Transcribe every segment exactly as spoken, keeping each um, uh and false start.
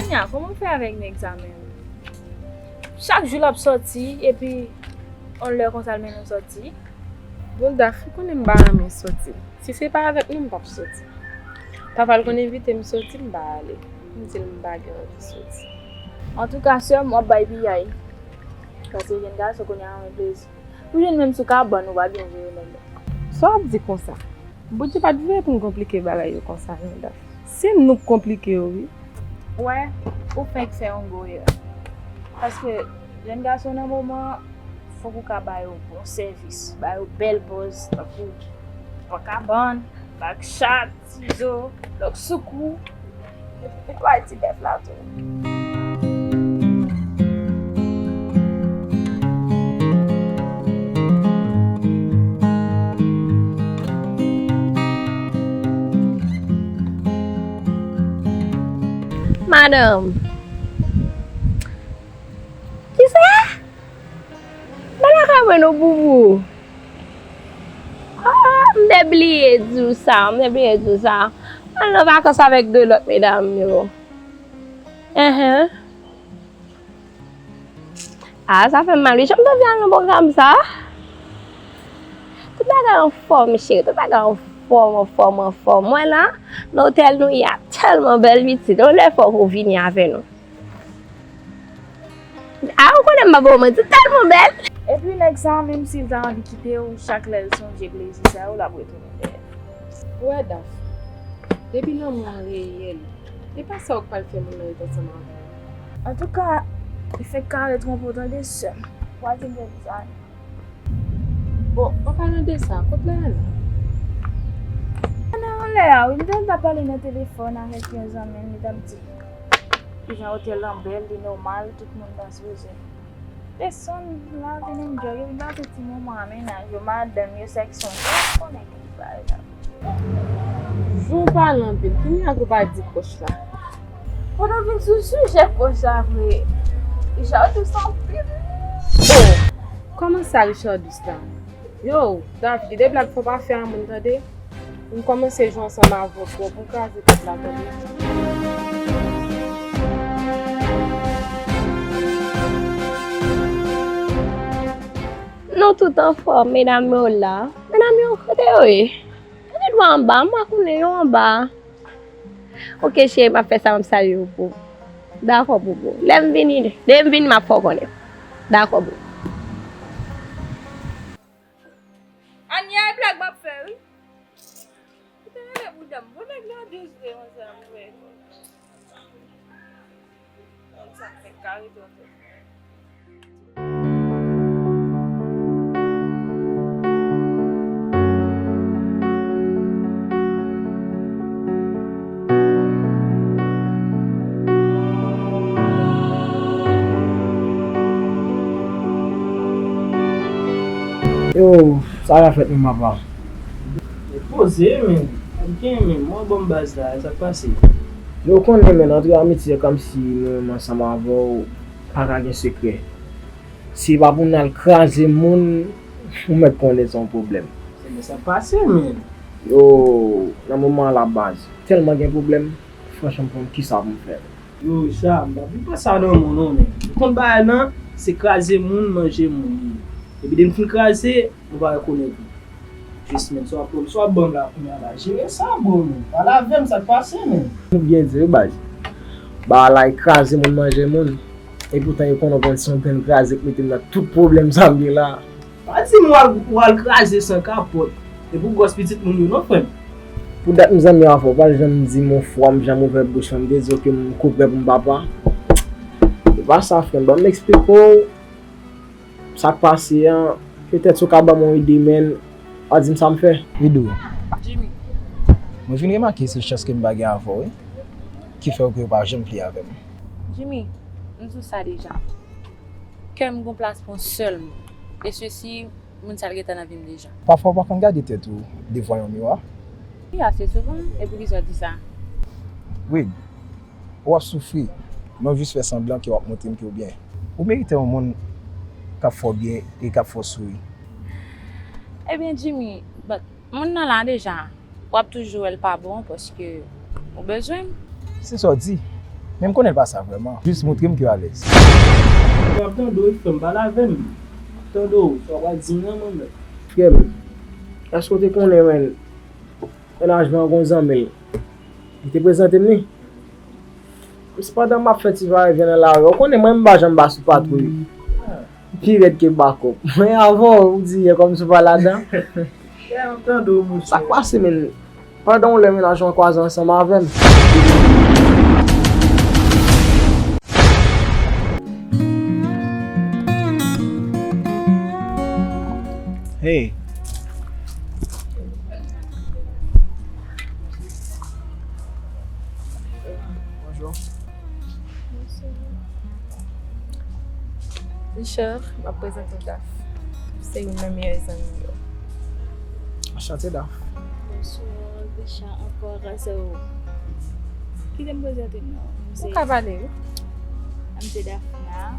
Anya, kòman w fè avèk nèg sa menm? Chak jou l ap sòti, epi yon lè konsa l mennen w sòti. Bon, Daf, ou konnen m pa renmen sòti. Si se pa avèk nou, m p ap sòti. Papa l konn envite m sòti, m pa ale. M di l m pa gen anvi sòti. Antouka, sè m, w ap bay piyay. Paske jèn gason kounye a renmen plezi. Pou jwenn menm sou kabann, ou pa byen jere nèg la. Sa w ap di konsa? Bondye pa t vle pou n konplike bagay yo konsa, non, Daf. Se nou k konplike yo, wi. Ou wè, ou fenk fè yon gwo erè. Paske jèn gason nan moman an, fòk ou ka ba yo bon sèvis, ba yo bèl pòz, tankou pran kabann, bak chat, sizo, lòk sou kou, bay ti bèf la tou. Madanm. Kisa? Ba lakay mwen non, boubou. Ah, m te bliye di w sa, m te bliye di w sa. Al nan vakans avèk de lòt medam yo. Enhen. Ah, sa fè m mal wi, jan m te di al nan pwogram sa. Tout bagay anfòm, cheri, tout bagay anfòm, anfòm, anfòm. Mwen la, nan otèl nou ye a tèlman bèl, pitit. Yon lè fòk ou vini avè nou. A, ou konnen m pa ba w manti, tèlman bèl. Epi nèg sa, menm si l ta anvi kite w, chak lè l sonje plezi sa yo, l ap retounen dèyè. Ou wè, Daf, depi lanmou an reyèl, e pa sa w k pral fè moun nan ret ansanm avè w. Antouka, li fenk kare twonpe w tande, sè m. W a di m fè bizay. Bon, an palan de sa, kot Layana? Layana anlè a, wi, m te wè l t ap pale nan telefòn avèk yon zanmi l, li t ap di kijan otèl lan bèl, li nòmal, tout moun ta sipoze desann la, vin enjoy, epi pase ti moman a mennaj yo, madanm yo, sèks yo, m pa konnen ki bagay la. Jou w pale anpil, kounya pou w pa di pòch la. Pou nou vin sou sijè pòch la vre, Richard dous anpil. Oh! Kòman sa Richard dous la? Yo, Daf, gen de blag fò pa fè a moun tande. M kòmanse jwe ansanm avè w twòp, ou kraze tèt la tande. Nou tout anfòm, medam yo la. Medam yo, kote yo ye? Yo gen dwa anba, m pa konnen yo anba. Oke, cheri, m ap fè sa, m ap salye w pou ou. Dakò, boubou. Lè m vini, lè m vini, m ap fè w konnen. Dakò, boubou. Anya, e blag m ap fè, wi. Ou te rele bouda m. Bon, nèg la dous vre, konsa, m vre. Nèg sa fè kare tonton. Yo, sa ka fèt menm papa? Poze, men. Ap gen, men. Mwen bon baz la, sa k pase? Yo konnen, men, antre amitye kòmsi nou menm ansanm avè w, pa ka gen sekrè. Si pa pou n al kraze moun, ou mèt konnen se yon pwoblèm. Se men sa k pase, men. Yo, nan moman an la baz, tèlman gen pwoblèm, franchman, m pa konn kisa pou m fè. Yo, Richard, m pa vin pran sa nan men w non, men. Ou konn bagay lan, se kraze moun, manje moun li ye. Epi depi m fin kraze, nou pa rekonèt ou. Jis, men, sa w ap, sa w ap ban m la kounya la. Jere sa, bro, men. Pale avè m, sa k pase, men. Nou byen di wi, baz. Bagay la e kraze moun, manje moun. Epoutan yo konnen w konn se yon grenn kraze k mete m nan tout pwoblèm sa m gen la. Pa di m w al, w al kraze san kapòt. Epi w gwòs pitit moun yo non, frè m. Pou dat m zanmi avè w, pa janm di m yon fwa m janm ouvè bouch mwen, m te di w ke m koupè pou m papa. E pa sa, frè m. Ban m eksplike w sa k pase an. Petèt si w ka ban m yon ide, men, pa di m sa m fè. Ridou. Jimmy. Mwen vin remake se chans ke m pa gen avè w, wi, ki fè w ke w pa janm vle avè m. Jimmy, m di w sa deja. Kè m gon plas pou w sèlman. E sesi, moun sa l gentan nan vi m deja. Pafwa w pa konn gade tèt ou devan yon miwa? Wi, ase souvan, e poukisa w di sa? Wi, w ap soufri, men w jis fè sanblan ke w ap montre m ke w byen. Ou merite yon moun k ap fè w byen e k ap fè w souri. Ebyen, Jimmy, but, moun nan la deja. W ap toujou wè l pa bon paske ou bezwen m. Se sa w di. Men m konnen l pa sa vrèman. Jis montre m ke w alèz. M ap tande w, wi, frè m, pale avè m. M ap tande w, sa w pral di m nan, mwen menm. Frè m, èske w te konnen, men, mennaj mwen an gon zanmi l? Li te prezante m li. Sepandan, m ap fè ti vayevyen nan lari. Ou konnen, mwen, m pa janm ba sou patwouy. Pi rèd ke bakòp. Mwen avè w, ou di, kòmsi w pa ladan. Frè m, tande w, monchè. Sa k pase, men? Pandan yon lè, mennaj ou an kwaze ansanm avè m. Hey. Bonjou. Richard, m ap prezante w Daph. Se youn nan meyè zanmi m yo. Anchante, Daph. Bonjou, Richard ankò, se ou. Kite m prezante m non. Ou ka pale, wi. M se Daphna.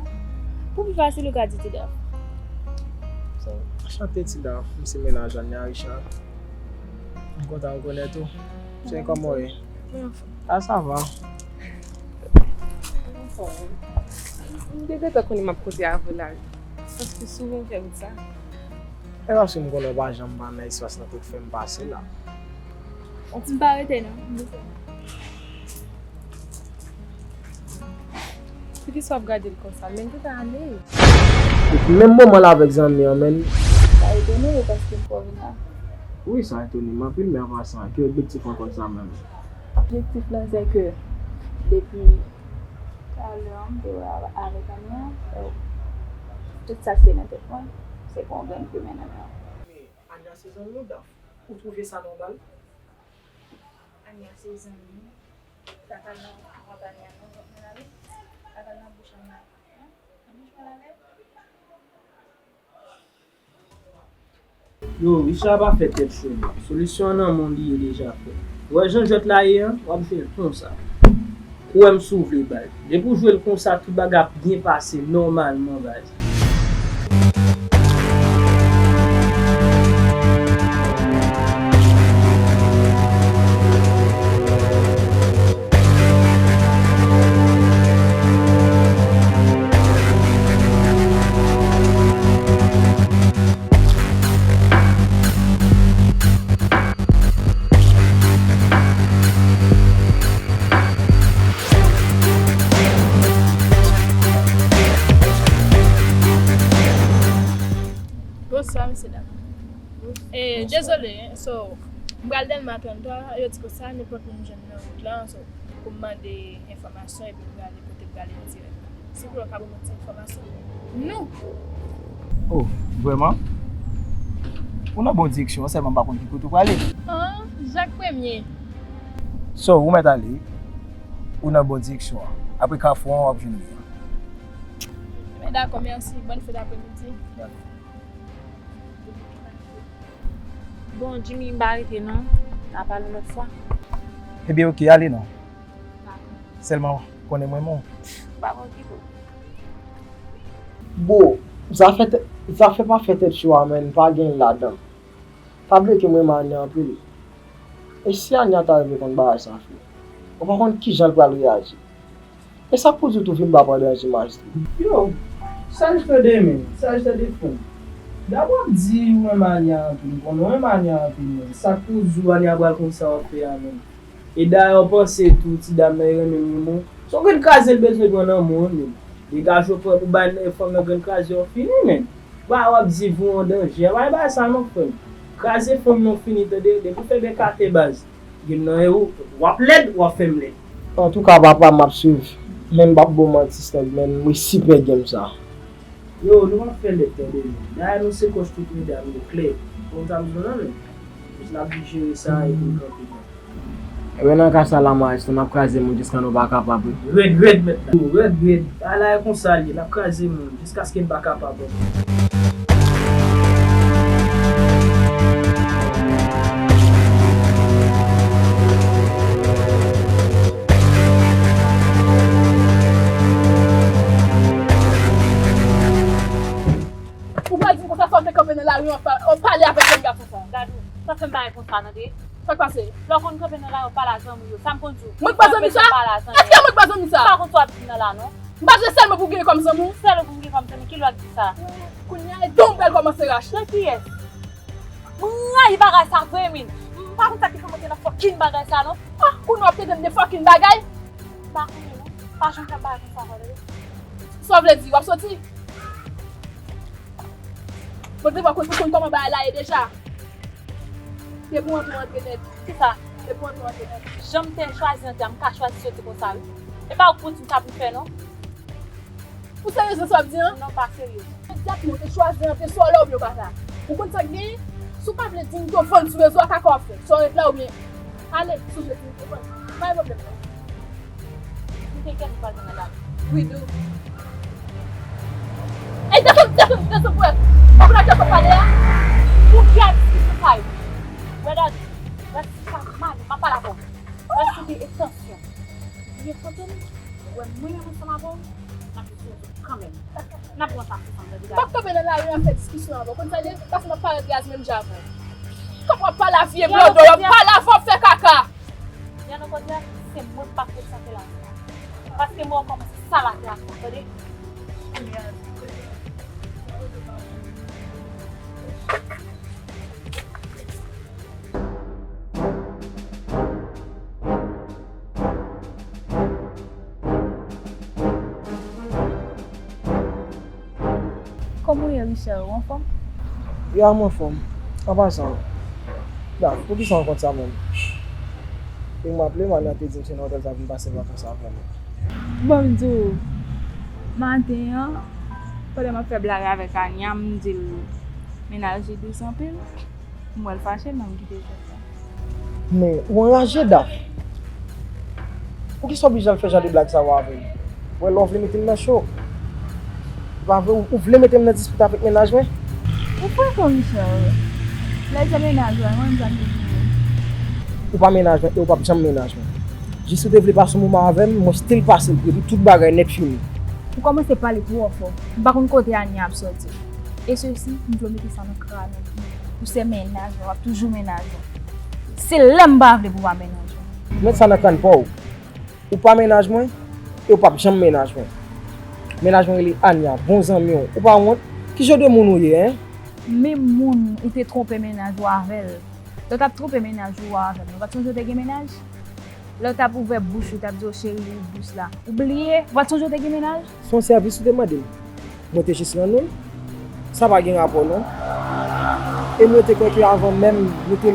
Pou pi fasil, ou ka di Ti Daph. So. Anchante, Ti Daph. M se mennaj Ania, Richard. M kontan rekonèt ou. Se kòman w ye? Mwen anfòm. Ah, ça va. Mwen anfòm. M te gentan konnen m ap koze avè w la. Paske souvan w fè wout sa. E paske m konnen w pa janm ban nan espas nan tout fè m pase la. M pa rete non. Poukisa w ap gade l konsa? Men kite ale. Epi menm moman l avèk zanmi an, men. Sa etone w paske m fè w vin la. Wi, sa etone m anpil, men an pasan, ki objektif w an konsa menm? Objektif lan se ke depi talè m te wè avèk Ania, tout sa k te nan tèt mwen, se pou yon grenn plimen nan men w. Men Ania se zanmi w, Daph. Ou twouve sa nòmal? Ania se zanmi m. Sa pa nan vant Ania non, vant mwen la wi. Sa pa nan bouch Ania. Nan bouch mwen la wi. Yo, Richard pa fè tèt cho non. Solisyon an nan men w li ye deja, frè. Ou wè jan jwèt la ye an, w ap jwe l konsa. Kwè m si w vle, baz. Depi w jwe l konsa, tout bagay ap byen pase nòmalman, baz. Bonswa, mesye dam. Eh, dezole, hein, so, m pral Dèlma trannntwa, yo di konsa, nenpòt moun m jwenn nan wout la, so, pou m mande enfòmasyon, epi m prale kote m prale an dirèk. Siple, w ka ban m yon ti enfòmasyon? Non. Oh, vrèman? Ou nan bon direksyon an, sèlman m pa konn ki kote w prale. Ah, Jak Premye. So, ou mèt ale, ou nan bon direksyon an. Apre Kafou an, w ap jwenn li an. Men dakò, mèsi. Bòn fèt apremidi. Dakò. Bon, Jimmy, m pa rete non. N a pale yon lòt fwa. Ebyen, oke, ale non. Sèlman, konnen mwen renmen w. M pa konn ki kote. Bro, zafè tè-, zafè pa fè tèt cho a, menn, pa gen ladan. Pa bliye ke mwen renmen Ania anpil. E si Ania ta rive konn bagay sa, frè? Ou pa konn kijan l pral reyaji. E sa k pou di w tou vin ba pandan jimaj tou? Yo, sa l tande, menn, sa l tande, frè m. Daph ap di ou renmen Ania anpil, m konnen w renmen Ania anpil, menn. Sa k pou di w Ania pral konn sa w ap fè a, menn? E dayè, w panse tou, ti dam nan, li renmen m, renmen w. Se yon grenn kraze l bezwen pran nan men w, menn. Degaje w, frè, pou bay fanm nan grenn kraze, w fini, menn. Bagay w ap di, vi w an danje. Pa bay bagay sa non, frè m. Kraze fanm nan, w fini, tande. Depi w fè bèk atè, baz. Game nan e ou, w ap lèd, w ap fè m lèd. Antouka, papa, m ap swiv. Men m p ap ba w manti, Stanley, men m resi pran game sa. Yo, nou p ap fè lèd, tande, men. Dayè, nou se kòch tout medam yo, klè. Konn sa m di w la, men. Jis n ap jere sa epi n kanpe. Ebyen, nan ka sa la, maestro, n ap kraze moun jiska nou pa kapab, wi. Rèd, rèd, mèt la. Rèd, rèd. Bagay la e konsa l ye, n ap kraze moun jiskaske n pa kapab ankò. Ou pral di m konsa sa w te kanpe nan lari an, w ap pale avèk jèn gason sa. Gad ou, sa fè m bagay konsa, tande. W Sa k pase? Lè w konn kanpe nan lari w pale a zanmi w yo, sa m konn di w. Mwen k pa zanmi sa? Èske mwen k pa zanmi sa? M pa konn sa w ap di m nan la non. M pa bezwen sèl mwen pou gen kòm zanmi w. Sèl ou pou m gen kòm zanmi, ki lè w ap di sa? Kounye a, e don bèl kòmanse rache. Nan kiyès? M rayi bagay sa vre, min. M pa konn sa ki fè m antre nan fucking bagay sa non. Ah, kounye w ap tande m de fucking bagay? M pa konnen non. Pa janm fè m bagay konsa ankò, tande. Sa w vle di? W ap soti? Bon, te wè konn, konn kòman bagay la ye deja. Depi w antre, w antre nèt. Kisa? Depi w antre, w antre nèt. Jan m te chwazi antre a, m ka chwazi soti konsa wi. E pa ou k pou di m sa pou m fè non. Ou serye nan sa w ap di an? Non, pa serye. Imedyatman w te chwazi antre, swa w la oubyen w pa la. Ou konn sa k genyen? Si w pa vle di m ke w vann sou rezo a, kaka w ap fè. Swa w ret la oubyen ale, si w vle di m ke w vann. Pa gen pwoblèm non. M te kèt ou pral nan lari. Wi, dou. Ey, desann, desann, desann pou wè. Ou konn a kiyès w ap pale a? Pou ki a diskisyon sa yo? Wè gade, wè si sa mal, m ap pale avè w. Wè si w gen entansyon. Byen kote m, wè mwen menm ansanm avè w, n ap jwenn kanmenm. N ap pran sa ansanm, tande gade. M p ap kanpe nan lari an fè diskisyon avè w. Konn sa l ye? Paske m ap parèt gaz menm jan avè w. Kòman w ap pale a vye blòdò, w ap pale avè w, w ap fè kaka. Yan nan kòd la, se mwen k pa presante lavi a. Paske mwen kòmanse sa lavi a, tande? Kòman w ye, Richard? Ou anfòm? Ya, m anfòm. An pasan, Daph, poukisa w kont sa menm? E m raple m, Ana te di m se nan otèl sa pou m pase vakans avè l. Bon, m di w, maten an, pandan m ap fè blag avèk Ania, m di l mennaj li dous anpil. M wè l fache, men m kite jwèt la. Men, ou anraje, Daph. Poukisa w oblije al fè jan de blag sa yo avè m? Ou wè lè w vle mete m nan cho. E pa vre, ou, ou vle mete m nan dispit avèk mennaj mwen? Ou frekan, Richard. Lè se mennaj ou a, mwen menm sa m te di w. Ou pa mennaj mwen e ou p ap janm mennaj mwen. Jis ou te vle pase yon moman avè m, mwen still pase l, epi tout bagay nèt fini. Ou kòmanse pale twò fò. M pa konn kote Ania ap sòti. E sesi, m vle w mete sa nan krayon. Ou se mennaj mwen, w ap toujou mennaj mwen. Se lè m pa vle pou w pa mennaj mwen. Met sa nan kràn pa w. Ou pa mennaj mwen, e ou p ap janm mennaj mwen. Mennaj mwen rele Ania, bon zanmi w. Ou pa wont? Ki jan de moun ou ye, en? Menm moun ou te twonpe mennaj ou avè l. Lè w t ap twonpe mennaj ou avè l, ou pa t sonje w te gen mennaj? Lè w t ap ouvè bouch ou, t ap di w cheri, ouvri bouch la. Ou bliye? Ou pa t sonje w te gen mennaj? Se yon sèvis ou te mande m. Mwen te jis rann ou l. Sa pa gen rapò non. E mwen te kwè ke avan menm nou te,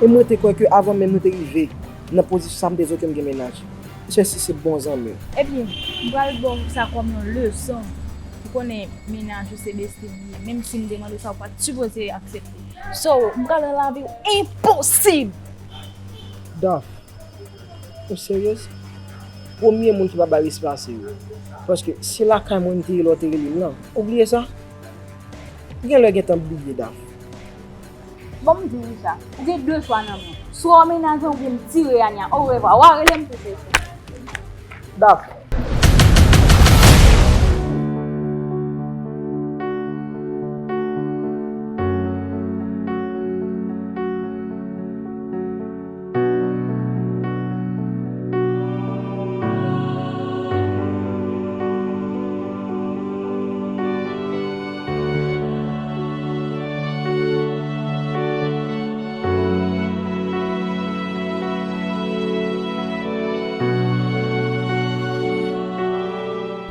e mwen te kwè ke avan menm nou te rive nan pozisyon sa, m te di w ke m gen mennaj. Mesye, si se bon zanmi w. Ebyen, m pral ba w sa kòm yon leson. Ou konnen mennaj ou se bestie m ye. Menm si m te mande w sa, ou pa t sipoze aksepte. So, m pral rann lavi w enposib! Daph, ou seryez? Premye moun ki pa bay respè a se ou. Paske se lakay mwen m te ye lè w te rele m nan. Ou bliye sa? Ou genlè gentan bliye, Daph. Bon, m di w sa, ou gen de chwa nan men w. Swa w mennaj mwen oubyen m tire Ania. Orevwa. W a rele m tou, sesi. Daph.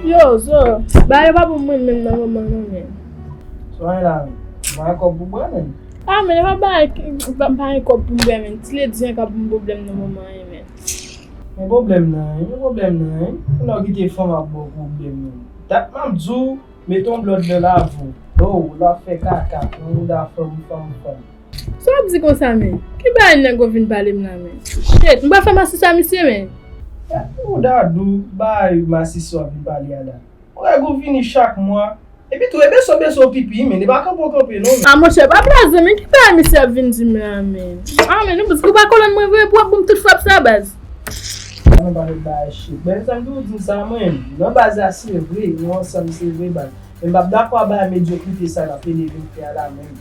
Yo, Zo, bagay yo pa bon mwen menm nan moman non, men. Sa w gen la menm? Mwen gen kòb pou bwè menm. Ah, men, e pa bagay ki, m pa, m pa gen kòb pou m bwè, men. Ti ledi an ka pou m pwoblèm nan moman an, men. Men pwoblèm nan, men pwoblèm nan, lè w kite fanm ap ba w pwoblèm, men. Dat m ap di w, mete yon blòd nan lavi w. Oh, lè w ap fè kaka, nan mouda fanm, fanm, fanm. Sa w ap di konsa, men? Ki bagay nèg ou vin pale m la, men? Shit, m pa fè masisi a misye, men. Gad mouda dou, bay masisi w ap vin pale a la. Ou wè gou vini chak mwa. Epi tou, e beso, beso pipi, men e pa kanpe w kanpe, non, men. A, monchè, pa blaze, men ki bagay misye ap vin di m la, men? A, men, nou, ou pa kolòn mwen vre, pou w ap ban m tout frap sa, baz. Sa nou pa met bagay shit. Ben, sa m di w di m sa, mwen, nan baz la, se vre, nou ansanm, se vre, baz. Men m p ap dakò a bagay medyokrite sa n ap pede vin fè a la, menm.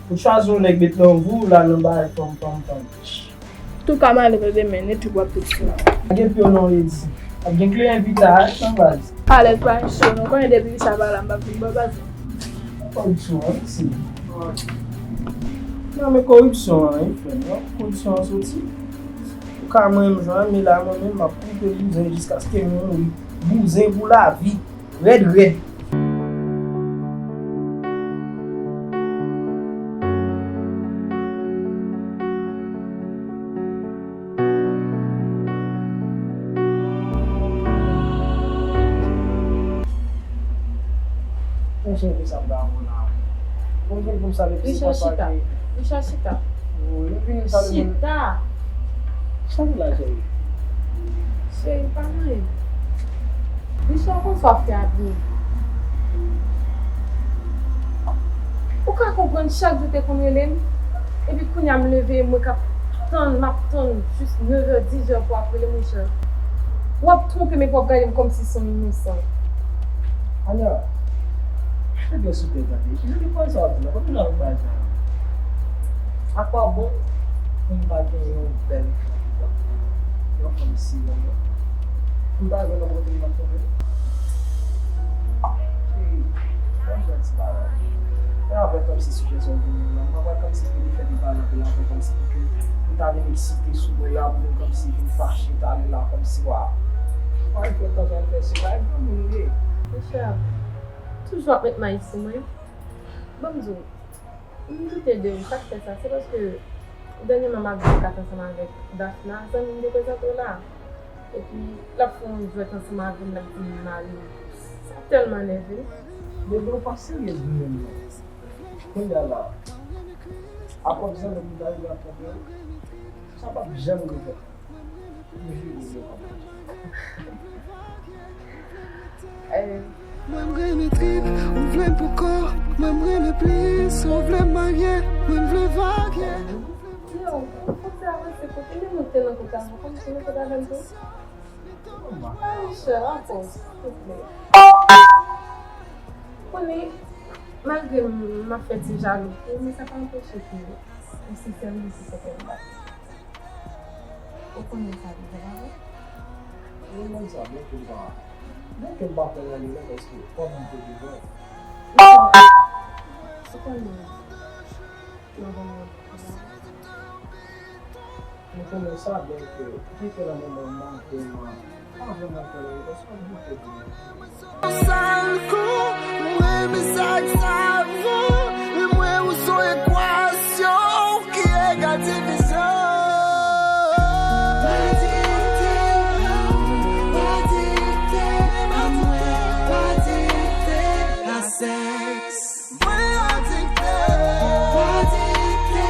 Ou chwazi yon nèg met nan vi w la nan bagay fanm, fanm, fanm. Tou ka m ale nan demen, nèt w ap tout fini. Pa gen pye w non, Edi. Ap gen kle envite a, nan baz. Alèz pa cho, nou konnen depi sa pa la, m p ap vin bò baz. Koripsyon an, isi. Nan men koripsyon an, wi, frè m, nan koripsyon an soti. Ou ka mwen menm jan, men la, mwen menm, m ap koupe bouzen jiskaske m mouri. Bouzen pou lavi. Rèd, rèd. Mwen chèche sa m ta voye la. Mwen vin pou m salye pitit papa ki. Richard, chita. Richard, chita. Wi, mwen vin pou m salye moun. Chita. Sa ki la, cheri? Cheri, pa mwen. Richard, konn sa w ap fè a byen. Ou ka konprann chak jou te konn rele m? Epi kounye a m leve, mwen k ap tann, m ap tann jis nevè, dizè pou w ap rele m, Richard. W ap twonpe m epi w ap gade m kòmsi se yon inosan. Anya, fè byen sou tèt tande. Ki jan de pawòl sa w ap di la? Konbyen nan bagay sa yo? A kwa bon pou m ta gen yon bèl fanm, yon fanm serye, pou m ta jwenn yon kote m ap twonpe? Cheri, ban m jwenn ti bagay. Mwen avè kòmsi sijè sa w vin menm nan. Mwen pa pral kòmsi pou li fè li pale anpil avè kòmsi pou ke pou ta vin eksite sou mwen la, pou vin kòmsi vin fache talè la, kòmsi wa. Mwen fè tan sa l fè se pa granmoun li ye. Richard, toujou ap met may sou mwen. Ban m di w, m doute de ou. Sa k fè sa? Se paske dènyèman m ap jwe kat ansanm avèk Dafna, zanmi m te prezante w la. Epi, l ap fè yon jwèt ansanm avè m, l ap di m mal. Sa tèlman nève m. Bebe, ou pa seryez menm non. Kounye a la, apre zanmi m ta rive ap twonpe w, sa p ap janm refèt. M jire w yo p ap refèt. Eh. Mwen m renmen trip, ou vle m pou kò, mwen m renmen plis, ou vle m marye, mwen m vle varye. Yo, fòk se avanse kote, men mwen te nan kote avè w, kòm si nan kote avè m tou. Ay, chè, ankò, souple. Konnen, malgre m, m ap fè ti jalou pou ou, men sa pa anpeche ke ou sensè, ou nesesè kè m bat. Ou konnen sa deja, pa vre? Mwen konn sa, byen ke m pa, byen ke m pa fè l anyen non, paske kòman m te bezwen. Ou konnen, ou konnen, m ap ban ou anpil. Nou konnen sa byen ke kite nan moman m nan, ke m pa vrèman fè l anyen, paske m te di. Sal kou, mwen mizak sa vo, e mwen ou son ekwasyon ki egal divizyon. Adikte, adikte, adikte a sèks. Mwen adikte. Adikte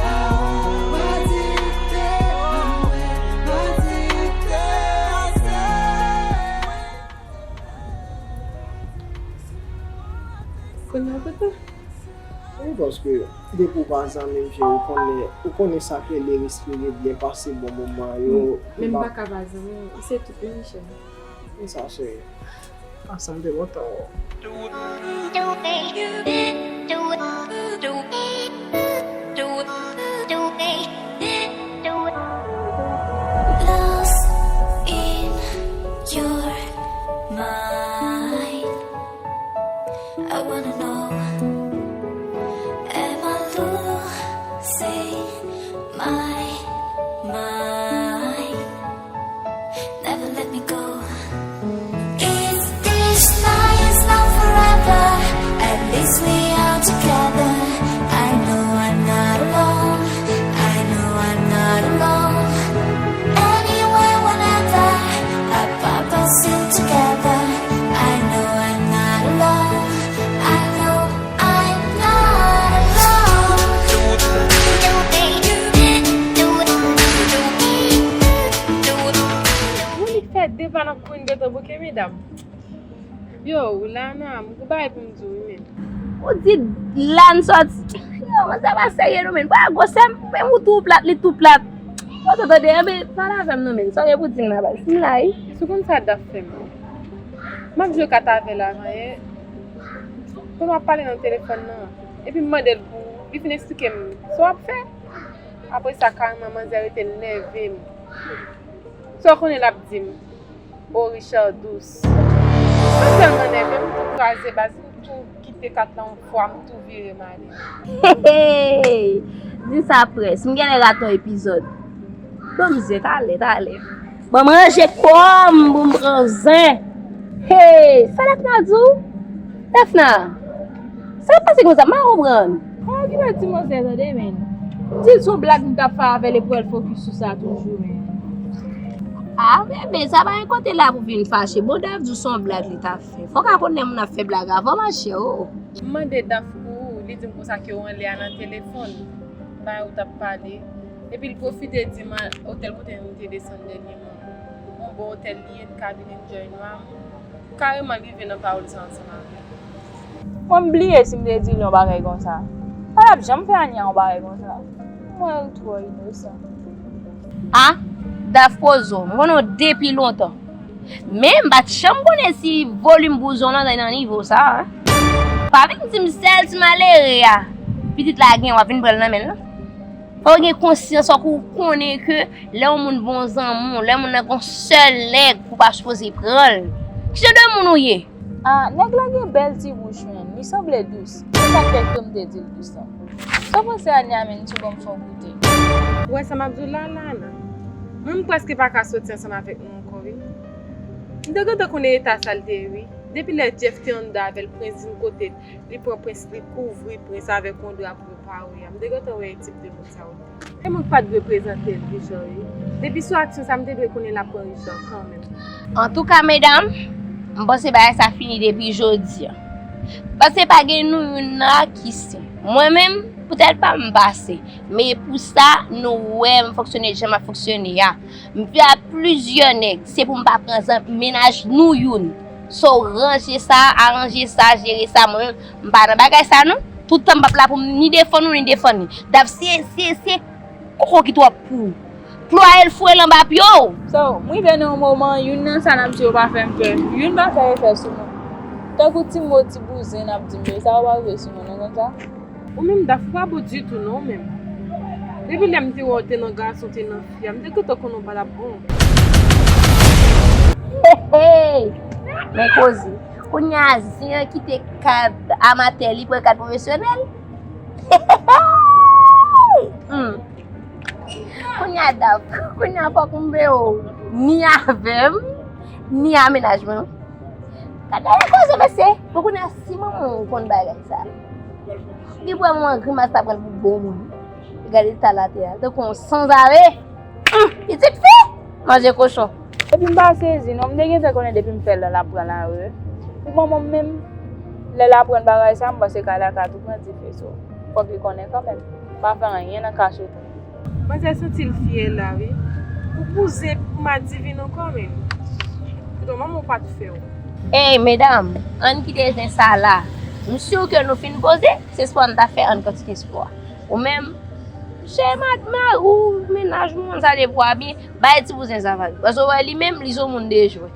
a ou, adikte a mwen, adikte a sèks. Kounye a, tata? Wi, paske depi w pa zanmi m, cheri, ou konnen, ou konnen sa k rele respire byen, pase bon moman yo. Men m pa ka pa zanmi w, ou se tout mwen, cheri. E sa, cheri. Ansanm de lontan, wi. Lost in your mind. I wanna know, am I losing my mind? Never let me go. If this night is not forever, at least we are together. I know I'm not alone. I know I'm not alone. Anywhere, whenever, I pop us in together. I know I'm not alone. I know I'm not alone. Monik fè de pa nan kwen de tan bouke medam. Yo, Lana, m gon bagay pou m di w wi, men. Ou di Lan sòti. Yo, mwen sa pa serye non, men. Ba gwosè m, men ou tou plat, li tou plat. Ou tande, enben, pale avè m non, men. Sa w gen pou di m la, baz? M la, wi. Si w konn sa Daf fè m. M ap jwe kat avè l avan yè. Pandan m ap pale nan telefòn nan. Epi m mande l pou Li fin eksplike m sa w ap fè. Apre sa, kareman, manzè rete nève m. Sa w konnen l ap di m? O, Richard dous. Mwen tèlman nève, m tou kraze baz, m tou kite kat la yon fwa, m tou vire m ale. Hey, hey, hey! Di sa près, m genlè rate yon epizòd. Ban m zen, talè, talè. Ban m ranje kò m pou m pran zen. Hey, sa Dafna di w? Dafna, sa k ap pase konsa? M pa konprann. Kòman ki mèt di manzè tande, men? Di l se yon blag m t ap fè avè l epi w al fokis sou sa toujou, men. Ah, bebe, sa pa gen kote la pou vin fache. Bon, Daf di w se yon blag li t ap fè. Fò w ka konn lè moun ap fè blag avè w, machè, o. M mande Daf pou ou, li di m konsa ke w anlè a nan telefòn. Bagay ou t ap pale. Epi l pwofite di m otèl kote nou te desann dènyèman. Yon bon otèl li ye, n ka vin enjoy nou a. Kareman, l rive nan pawòl sa ansanm avè m. Mwen, m bliye si m te di l yon bagay konsa. Pa t ap janm fè Ania yon bagay konsa. Mwen, l twò inosan. Ah, Daf poze w, m konnen w depi lontan. Men m pa t janm konnen si volim bouzon w lan te nan nivo sa a. Pa vin di m sèl ti malere a pitit la gen, w ap vin pran l nan men l, non. Fò w gen konsyans, fòk ou konnen ke lè yon moun bon zanmi w, lè moun nan gon sèl nèg, ou pa sipoze pran l. Ki jan de moun ou ye? Ah, nèg la gen bèl ti bouch, men li sanble dous. Se sa k fè ke m te di l dous lan. Sa w panse, Ania, men, si w ban m fè yon goute? Ou wè sa m ap di w la, Lana? Mwen, m prèske pa ka soti ansanm avèk nou ankò, wi. M te gentan konnen eta sa l te ye, wi. Depi lè Jeff te anndan avè l, Prince vin kote l, li pran Prince, li kouvri Prince avèk yon dra pou yo pa wè a. M te gentan wè e tip de moun sa yo. E mwen k pa t dwe prezante l, Richard, wi. Depi sou aksyon sa, m te dwe konnen l ap pran Richard kanmenm. Antouka, medam, m panse bagay sa fini depi jodi a. Paske pa gen nou youn nan ki sen. Mwen menm, poutèt pa m, m pase. Men pou sa, nou wè m fonksyone jan m ap fonksyone a. M fè ak plizyè nèg, se pou m pa pran zan mennaj nou youn. So, ranje sa, aranje sa, jere sa, mwen menm, m pa nan bagay sa non. Tout tan m p ap la pou m ni defann ou, ni defann li. Daf, se, se, se koko ki twòp pou ou. Plwaye l, foure l anba pye w. So, m rive nan yon moman, youn nan sa n ap di yo pa fè m pè. Youn pa fè efè sou mwen. Tankou ti mo, ti bouzen n ap di m yo, sa yo pa rive sou mwen non konsa. Ou menm, Daf, ou pa bon ditou non, ou menm. Depi lè m te wè w te nan gason, te nan fi a, m te gentan konnen w pa t ap bon. Hey, hey! Men koze. Kounye a, zen an kite kad amatè, li pran kad pwofesyonèl. Hmm. Kounye a, Daf, kounye a fòk m veye w ni avè m, ni a mennaj mwen. Gade yon koze, mesye. Bon, kounye a, si manman w konn bagay sa, li pou wè manman grimas t ap pran l pou bon moun. Li gade eta l atè a, tankou yon sanzave. Hum, pitit fi, manje kochon. Epi m pa sezi non, m te gentan konnen depi m fè l la, l ap pran lari. Pou manman m menm, lè l aprann bagay sa, m panse kay la ka tou pran dife, so fòk li konnen kanmenm. M pa fè anyen nan kachete. Manzè santi l fyè la, wi. Ou pou zen pou madivin ankò, men. Poutan manman w pa t fè w. Ey, medam, ann kite zen sa la. M si ke nou fin poze, se espwa n ta fè, ann kontinye espwa. Ou menm, chè mari w, mennaj ou, sa depi w abye, bay ti bouzen sa vag. Paske w wè li menm, li se yon moun de jwè.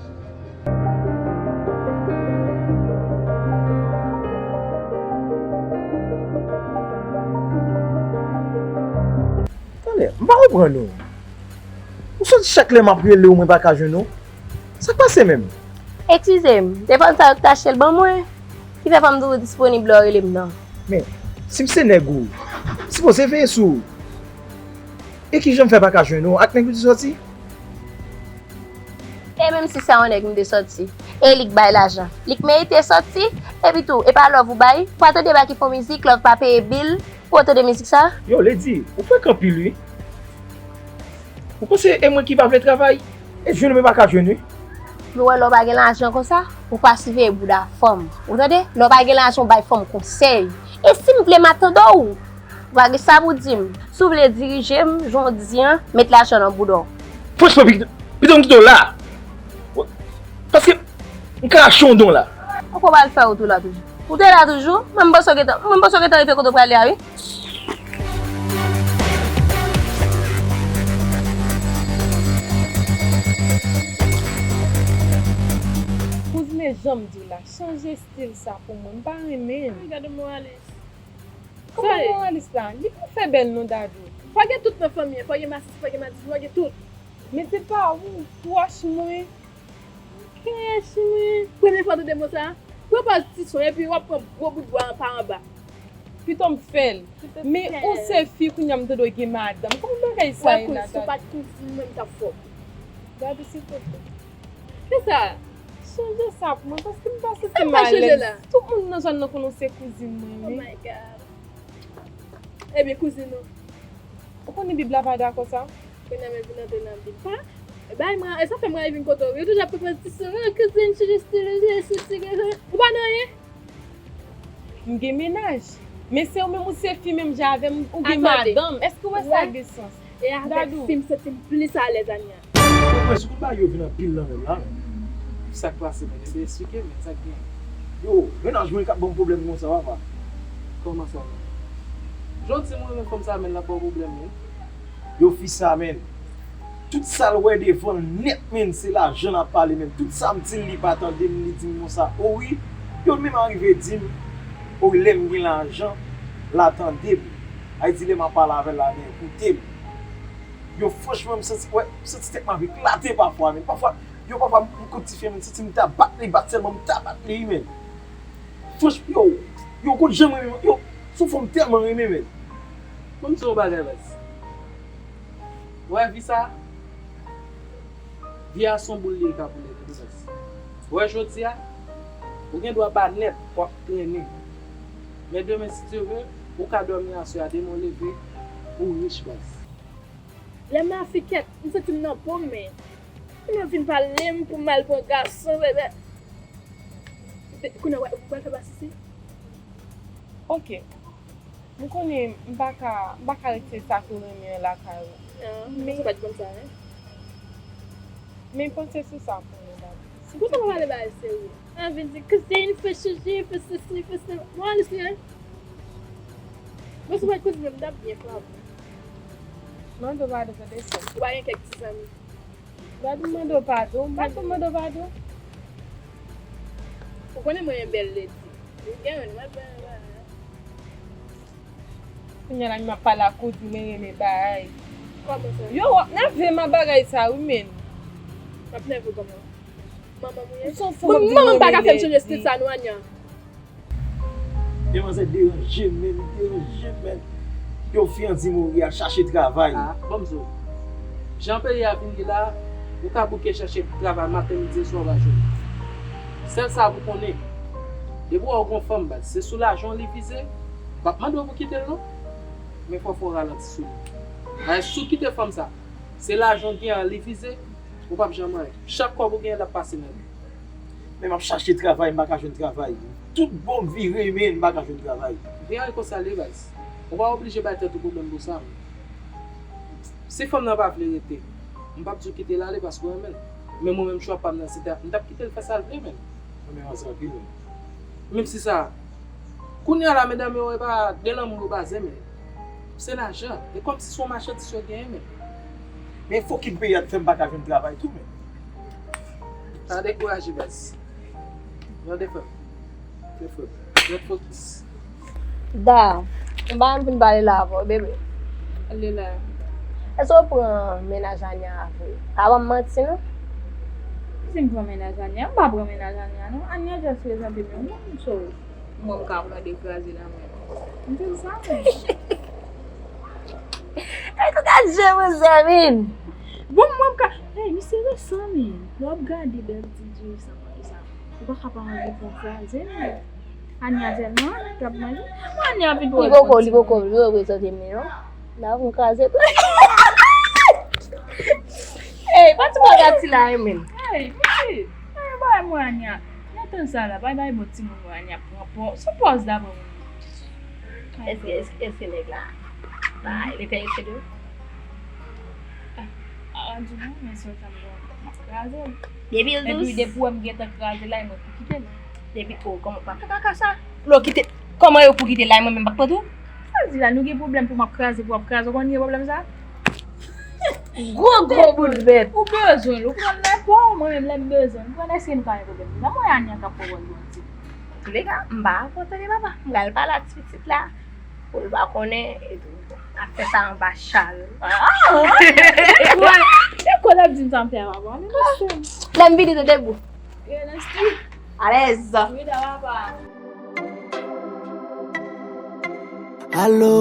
Talè, m pa konprann ou. Ou santi chak lè m ap rele w, mwen pa ka jwenn ou? Sa k pase menm? Eskize m, telefòn sa yo k te achte l ban mwen, ki fè fò m toujou disponib lè w rele m nan. Men, si m se nèg ou, m sipoze veye sou ou. E kijan m fè pa ka jwenn ou ak nèg ou te sòti? E menm si se yon nèg m te sòti, e li k bay lajan, li k merite sòti, epi tou, e pa love ou bay, pou al tande Baky fè yon mizik, love pa peye bil, pou w tande mizik sa? Yo, Lady, ou frekan anpil, wi. Ou panse e mwen ki pa vle travay? E jwenn mwen pa ka jwenn, wi. Nou wè lè w pa gen lajan konsa, ou pa siveye bouda fanm. Ou tande? Lè w pa gen lajan, w bay fanm konsèy. E si m vle, m a tande w. Ou pa gen sa pou di m. Si w vle dirije m, jan w di an, met lajan nan bouda w. Franchman, pito, pito m kite w la. Paske m ka rache yon dan w la. Ankò w pral fè wout ou la toujou. Ou te la toujou? Mwen m panse w gentan, mwen m panse w gentan rive kote w prale a, wi. Kouzine, jan m di w la, chanje estil sa pou mwen. M pa renmen l. Gade moralis. Kòman moralis la? Li pa fè bèl non, Dadou. Fò gen tout nan fanmi an. Fò gen masisi, fò gen madisi, fò gen tout. Men se pa ou, pwòch mwen. Kèch mwen. Premye fwa w tande mo sa a? Pran pòz ti swen epi w ap pran gwo bout bwa an pa anba. Pito m fè l. Men ou se fi, kounye a m tande w gen madanm. Kòman bagay sa ye la, Dadou? Ou pa t kouzin mwen, m t ap fè w. Dadou, silvouplè. Kisa? Chanje sa pou mwen, paske m pa santi m alèz. Tout moun nan zòn nan konnen w se kouzin mwen, wi. Oh my God. Ebyen, kouzin ou. Ou konnen Bib la pa dakò sa? Kounye a men vin antre nan Bib. Pa, bay mwen, e sa fè mwen vin kote w. Yo toujou ap pran ti sou, ah, kouzin, chanje stil, chanje stil, ou pa nan anyen? M gen mennaj. Men se ou menm ou se fi menm jan avè m, ou gen madanm. Èske w wè sa gen sans? E avèk fi m santi m plis alèz, Ania. Mwen, si kout bagay yo vin anpil nan menm la, men. Sa k pase, men? Ebyen, eksplike, men, sa k gen? Yo, mennaj mwen k ap ban m pwoblèm konsa, papa. Kòman sa, men? Jan w di m renmen fanm sa, men, l ap ba w pwoblèm, men. Yo, fi sa, men. Tout sa l wè devan l nèt, men, se lajan l ap pale, men. Tout sa m di l, li pa tande m, li di m konsa, o wi. Yo, l menm arive di m, o wi, lè m gen lajan, l a tande m. Ay di, lè m ap pale avè l la, men, koute m. Yo, franchman, m santi, wè, m santi tèt mwen ap eklate pafwa, men. Pafwa, yo, pafwa, m, m kout tifi a, men, m santi m ta bat li, bat sèlman, m ta bat li, men. Franch, yo, yo, kout jan mwen, yo, se yon fanm m tèlman renmen, men. Ban m di w yon bagay, baz. Ou wè vi sa? Vi a se yon boul li ye ka boule, tande, baz. Ou wè jodi a, ou gen dwa ba nèt, w ap trennen. Men demen, si Dye vle, ou ka dòmi aswè a, demen w leve, ou rich, baz. Lè m afikèt, m santi m nan po m, men. Kounye a w vin pale m pou m al pran gason, bebe. Kounye a w pral fè masisi? Ok. M konnen m pa ka, m pa ka rete sa tou renmen an lakay ou. Ah, men se pa t konn sa, hein? Men panse sou sa pou mwen, Dadou. Poukisa w pa pale bagay serye? An vin di, kouzin, fè chanje, fè sesi, fè sela. Mwen, Lucien, mwen si w pa t kouzin mwen, m t ap byen frape. Mande w padon, tande, sè. Ou pa gen kèk ti zanmi? Dadou mande w padon, m pa janm mande w padon. Ou konnen mwen yon bèl ledi. Ou gen yon, mwen bèl, bèl. Kounye a la, m ap pale ak ou, di mwen renmen bagay. Kòman sa? Yo, w ap nève m ak bagay sa, wi, men. M ap nève w kòman? Manman m ou ye? Ou se yon fanm ap di mwen renmen ledi. Manman m pa ka fè m chanje stil sa, non, Ania. Demwazèl deranje m, men, li deranje m, men. Yo, fi an di m, o, li al chache travay. Ah, ban m di w. Jan peyi a vin ye la, ou ka bouke chèche travay maten, midi e swa, ou pa jwenn. Sèl sa pou konnen, depi w wè w gon fanm, baz, se sou lajan w li vize, m p ap mande w pou kite l non, men fò fè w ralanti sou li. Paske si w kite fanm sa, se lajan w gen an li vize, ou p ap janm anyen. Chak kòb ou genyen, l ap pase nan men w. Men m ap chache travay, m pa ka jwenn travay. Tout bò m vire, men m pa ka jwenn travay. Gen anyen konsa l ye, baz. Ou pa oblije bay tèt ou pwoblèm pou sa, men. Si fanm nan pa vle rete, m p ap di w kite l ale paske w renmen l. Men mwen menm, chwa pa m nan, se ta, m t ap kite l fè sa l vle, men. Mwen menm ansanm anpil, men. Menm si sa, kounye a la, medam yo, e pa de lanmou yo baze, men. Se lajan. E kòmsi se yon machandiz yo genyen, men. Men fòk ki peyi a t fè m pa ka jwenn travay tou, men. Pa dekouraje, baz. Tande, frè m. Tande, frè m. Ret fokis. Da, m pa vin pale la avè w, bebe. Ale la. Èske w pran mennaj Ania avè w? Pa ban m manti, non. Si m pran mennaj Ania, m pa pran mennaj Ania, non. Ania just prezante m yon moun, so. Mwen, m ka pran de kraze nan men l. M di l sa, men. Èske w ka jwe mwen, Zèmin? Bon, mwen, m ka. Hey, misye resan, men. Lè w ap gade bèl ti diri sa, mwen, sa. Ou pa ka pa anvi pran kraze, men. Ania tèlman, k ap manje. Mwen, Ania pi dwòl. Li poko, li poko, li reprezante men, non. N ap vin kraze tou. Ey, pati bagay ti la, men. Ey, piti. Ey, bay mwen, Ania. Nan tan sa la, bay, bay, bon, timoun mwen, Ania, pran pò. Sou pòz la, pran mwen. Èske, èske, èske nèg la? Bay, li enterese de ou? Ah, ah, di non, men sou sa m gen, m ap kraze l. Depi l dous. Epi, depi w wè m gentan kraze l la, e mwen pou kite l. Depi, oh, kòman w pa fè kaka sa? Lè w kite, kòman yo pou kite l la, e mwen menm m pa k pran tou? Sa di la, nou gen pwoblèm pou m ap kraze, pou w ap kraze, ou konn gen pwoblèm sa? Gwo, gwo bout bèt. Ou bezwen l, ou pran l nenpò, mwen menm lè m bezwen l, m pran l, èske nou ka gen pwoblèm? Sa mwen Ania k ap pran pòz yon ti. Antouleka, m pa kontan de papa. M pral pale ak ti pitit la. Pou l pa konnen, epi ap fè sa anba chal. Wè, se kwa l ap di m sa m fè a, papa? Lè m vini, te debou. Alèz. Wi, da papa. Alo,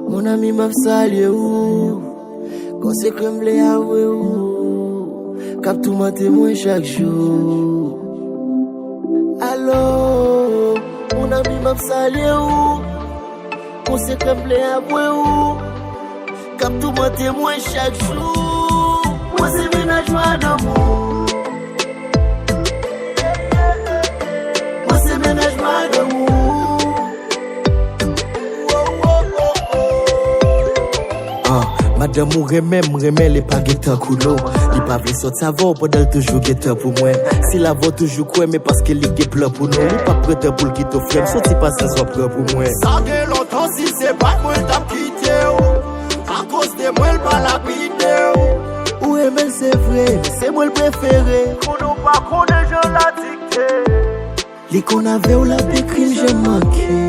mon ami, m ap salye ou. Gon sekrè m vle avwe ou, k ap toumante mwen chak jou. Alo, mon ami, m ap salye ou. Gon sekrè m vle avwe ou, k ap toumante mwen chak jou. Mwen se mennaj madanm ou. Mwen se mennaj madanm ou. Ah, madanm ou renmen m, renmen li pa gen tan kou nou. Li pa vle sòti avè w pandan l toujou gen tan pou mwen. Si l avè w toujou kwè, men paske li gen plan pou nou. Li p ap pran tan pou l kite w frè m, se yon ti pasyans w ap pran pou mwen. Sa gen lontan si se pa t mwen t ap kite w. Akoz de mwen l pa lapide w. Ou renmen l se vre, men se mwen l prefere. Konnen w pa konnen jan l adikte. Li konn avè w l ap ekri l janm manke.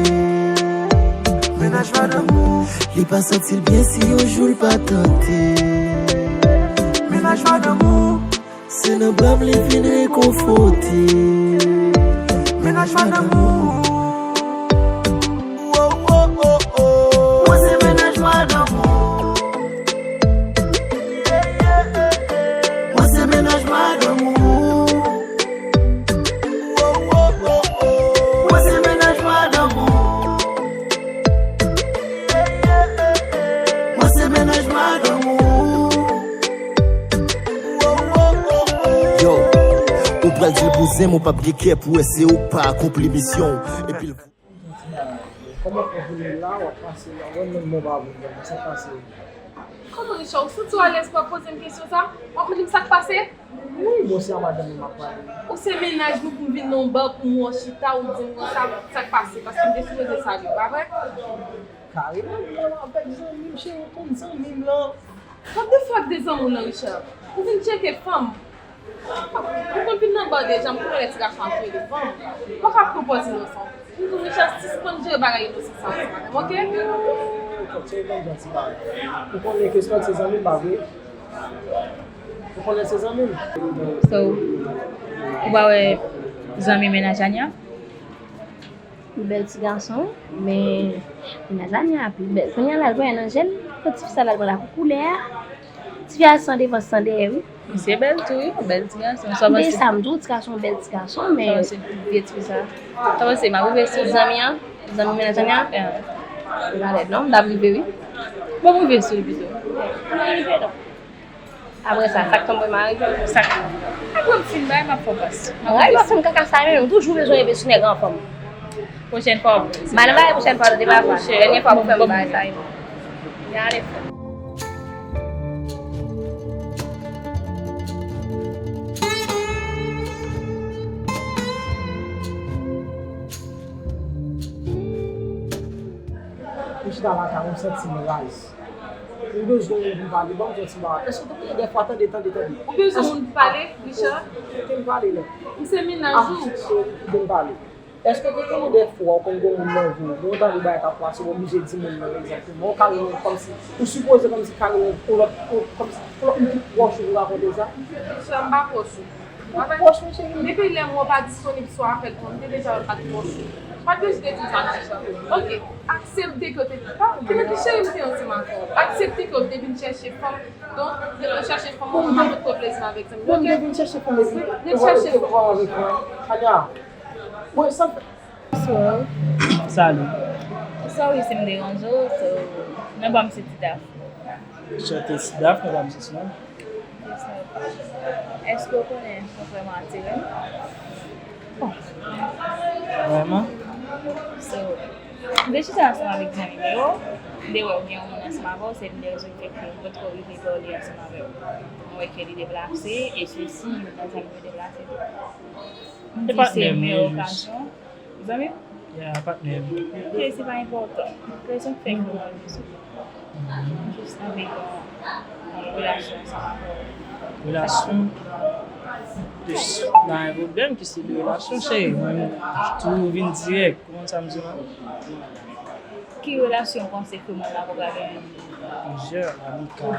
Mennaj madanm ou. Li pa santi l byen si yon jou l pa tante. Mennaj madanm ou. Se nan bra m li vin rekonfòte. Mennaj madanm ou. Oh, oh, oh, oh. Mwen se mennaj madanm ou. Mwen se mennaj madanm ou. Oh, oh, oh, oh. Mwen se mennaj madanm ou. Mwen se mennaj madanm ou. Yo, ou pral di l bouzen m, ou p ap gen kè pou wè se ou k pa akonpli misyon w. Epi l Kòman w fè vini la, w ap pase la, w wè menm mwen pa vin, sa k pase? Kòman, Richard, ou santi w alèz pou w ap poze m kesyon sa? W ap di m sa k pase? Wi, bon, se a madanm mwen m ap pale. Ou se mennaj mwen pou m vin nan yon ba pou m wè w chita, ou di m konsa, sa k pase? Paske m te sipoze salye w, pa vre? Kareman, mwen avèk zanmi m, cheri, ou konn zanmi m lan. Konbyen de fwa w ap de zanmi w lan, Richard? Ou vin tcheke fanm. Ou konn vin nan ba deja, m konnen lè ti gason ap rele fanm. Ou pa ka pran pòz inosan. M di w, Richard, sispann jere bagay inosan sa ansanm avè m, oke? Kòm se yon ti bagay. Ou konnen ke Scott se zanmi m, pa vre? Ou konnen se zanmi m? So, ou pa wè zanmi mennaj Ania? Li bèl ti gason, men mennaj Ania pi bèl. Kounye a la, l pran nan je l, kot tifi sa la, l pran la pou koulè a. Tifi a san devan, san dèyè, wi. Misye bèl tou, wi, yon bèl ti gason. Sa w panse? M te sa, m di w, ti gason, bèl ti gason, men vye tifi sa. Sa w panse, m ap rive sou zanmi an? Zanmi mennaj Ania? Li pa lèd, non, m t ap rive, wi. Bon, m rive sou li pito. M rive, non. Apre sa, sa k tonbe m a rive. Sa k, apre m fin bay, m ap fè w pas. Ay, pa fè m kaka sa, men m toujou bezwen envesti nèg anfòm. Pwochèn fwa, w pral. M al bay pwochèn fwa, tande papa. Dènye fwa pou fè m bay sa, wi. Y ale frè. M chita lakay mwen, m santi m raz. M bezwen moun pou m pale, ban m fè ti bagay. Èske w te konn gen dèfwa, tande, tande, tande. Ou bezwen moun pou pale, Richard? Kite m pale, non. M se mennaj ou. Kite m pale. Èske w te konn gen dèfwa ou konn gen moun nan vi w, gen yon bagay k ap pase, ou oblije di moun nan egzakteman, ou ka renmen kòmsi, ou sipoze kòmsi ka renmen yon lòt, kòmsi yon lòt moun ki pwòch ou, ou rakonte sa? Richard, m pa pwòch ou. Depi lè m wè w pa disponib sou apèl mwen, m te deja wè m pa t pwòch ou. Pa t bezwen te di m sa non, Richard. Oke, aksepte ke w te, pa, ki cheri, m te yon ti maten. Aksepte ke w te vin chèche fanm. Donk, lè w chèche fanm, mwen pa pot plezi avèk zanmi. Oke? Vin chèche fanm, epi, vin chèche fanm. Anya, mwen, sa m fè. Bonsoir. Salut. Sorry si m deranje w, so, non pa m se Ti Daf. Chante Ti Daf, non pa m se Swan. Èske w konnen ou vrèman atire m? Bon. Vrèman? So, m te chita ansanm avèk zanmi m yo, m te wè w gen yon moun ansanm avè w, se youn de rezon ki fè ke m potko rive pale ansanm avè w. M wè ke li deplase, e sesi, youn nan zanmi m yo deplase tou. M di se meyè okazyon. Zanmi m? Ya, patnè m. Ok, se pa enpòtan. Rezon k fè ke mwen vin sou. Jis anvi gen yon relasyon ansanm avè w. Relasyon? Plis, pa gen pwoblèm ki se de relasyon, cheri. Mwen tou vin dirèk. Ou konn sa m di w la? Ki relasyon w panse ke moun la pral genyen? Plizyè, amikal,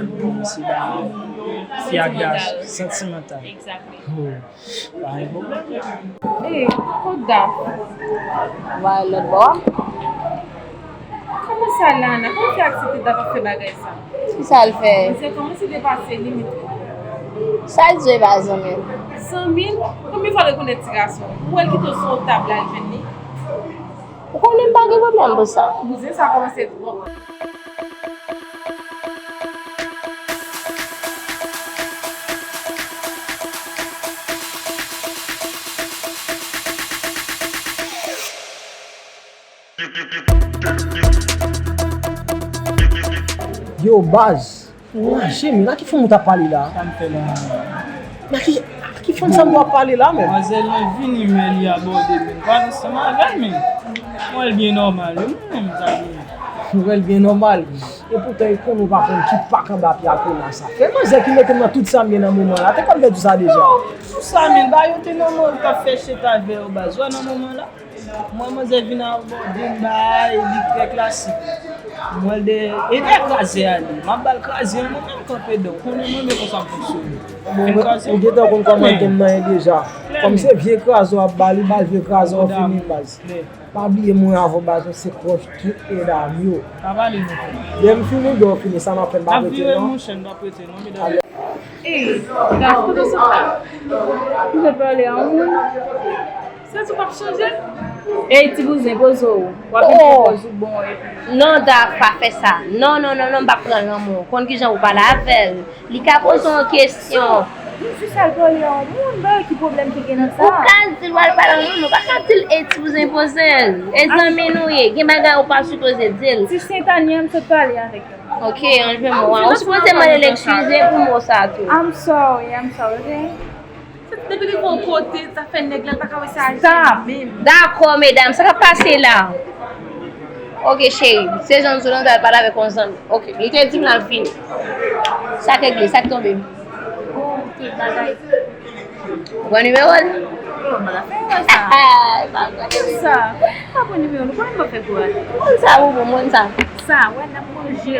sentimantal. Sentimantal. Exactly. Oh, pa gen pwoblèm. Ey, kot Daf? Ou pa wè l lòt bò a? Kòman sa, Lana? Kòman w fè aksepte Daf ap fè bagay sa? Ki sa l fè? Misye kòmanse depase limit li. Sa l di w e pa zanmi l? Zanmi l? Konbyen fwa l rekonèt ti gason? Ou wè l kite w sou tab la, l jwenn li? Ou konnen m pa gen pwoblèm pou sa. Bouzen sa kòmanse twòp. Yo, baz, mache, men a ki fanm ou t ap pale la? Sa m fè la? Nan ki, a ki fanm sa m t ap pale la, men? Manzèl lan vini, men li abòde, men m pale ansanm avè l, men mwen l byen nòmal, wi, mwen menm, sa vini. Mwen l byen nòmal. Epoutan, e konnen w pa konn ki pak anba pye a kola sa. E manzè ki mete m nan tout sa m ye nan moman la. Te konn fè di sa deja. Yo, pou sa, men, ba yo te nan mòl k ap fè chita avè yo, baz. Ou wè nan moman la, mwen, manzè vin abòde m, bay, li trè klasik. Mwen, l de, e dèyè kraze a li. M ap ba l kraze an, mwen menm kanpe dan. Ou konnen mwen menm konsa m fonksyone. Bon, ou gentan konn kòman m nan ye deja. Kòm se vye kraze w ap ba li, ba l vye kraze w fini, baz. Pa bliye mwen avè w, baz, nou se pwòch tout medam yo. Pa pale non, frè. Lè m fini, lè w fini, sa m ap fè, m p ap rete non. N ap vire, monchè, n p ap rete non, medam. Ey, Daf, kote w sot la? M sot pale a yon moun. Sa di w p ap chanje? Ey, ti bouzen, poze w. W ap vin pran pòz ou bon epi. Non, Daf, pa fè sa. Non, non, non, non, m p ap pran lanmou. Konn kijan pou pale avè l. Li ka poze w yon kesyon. M jis al pale a yon moun, ba ki pwoblèm ki gen nan sa? Ou ka di l w al pale a yon moun, ou pa ka di l e ti bouzen poze l. E zanmi nou ye, gen bagay ou pa sipoze di l. Ti Sentanya, m sot pale avèk yo. Ok, anlve mo a. Ou sipoze mande l eskize pou mo sa tou. I'm sorry, I'm sorry, ok? Depi li gon kote, zafè nèg la, l pa ka wè sa aji menm. Dakò, medam, sa k ap pase la? Ok, cheri, se jan nou sot la, pale avèk yon zanmi. Ok, li te di m l ap vini. Sa k regle, sa k tonbe? Oh, tout bagay. Ou pran nimewo l? Oh, m pa ka fè erè sa. Sa, pa pran nimewo l, ou konnen m pa fè kou a. Moun sa, ou bon, moun sa. Sa, wè, n ap manje l.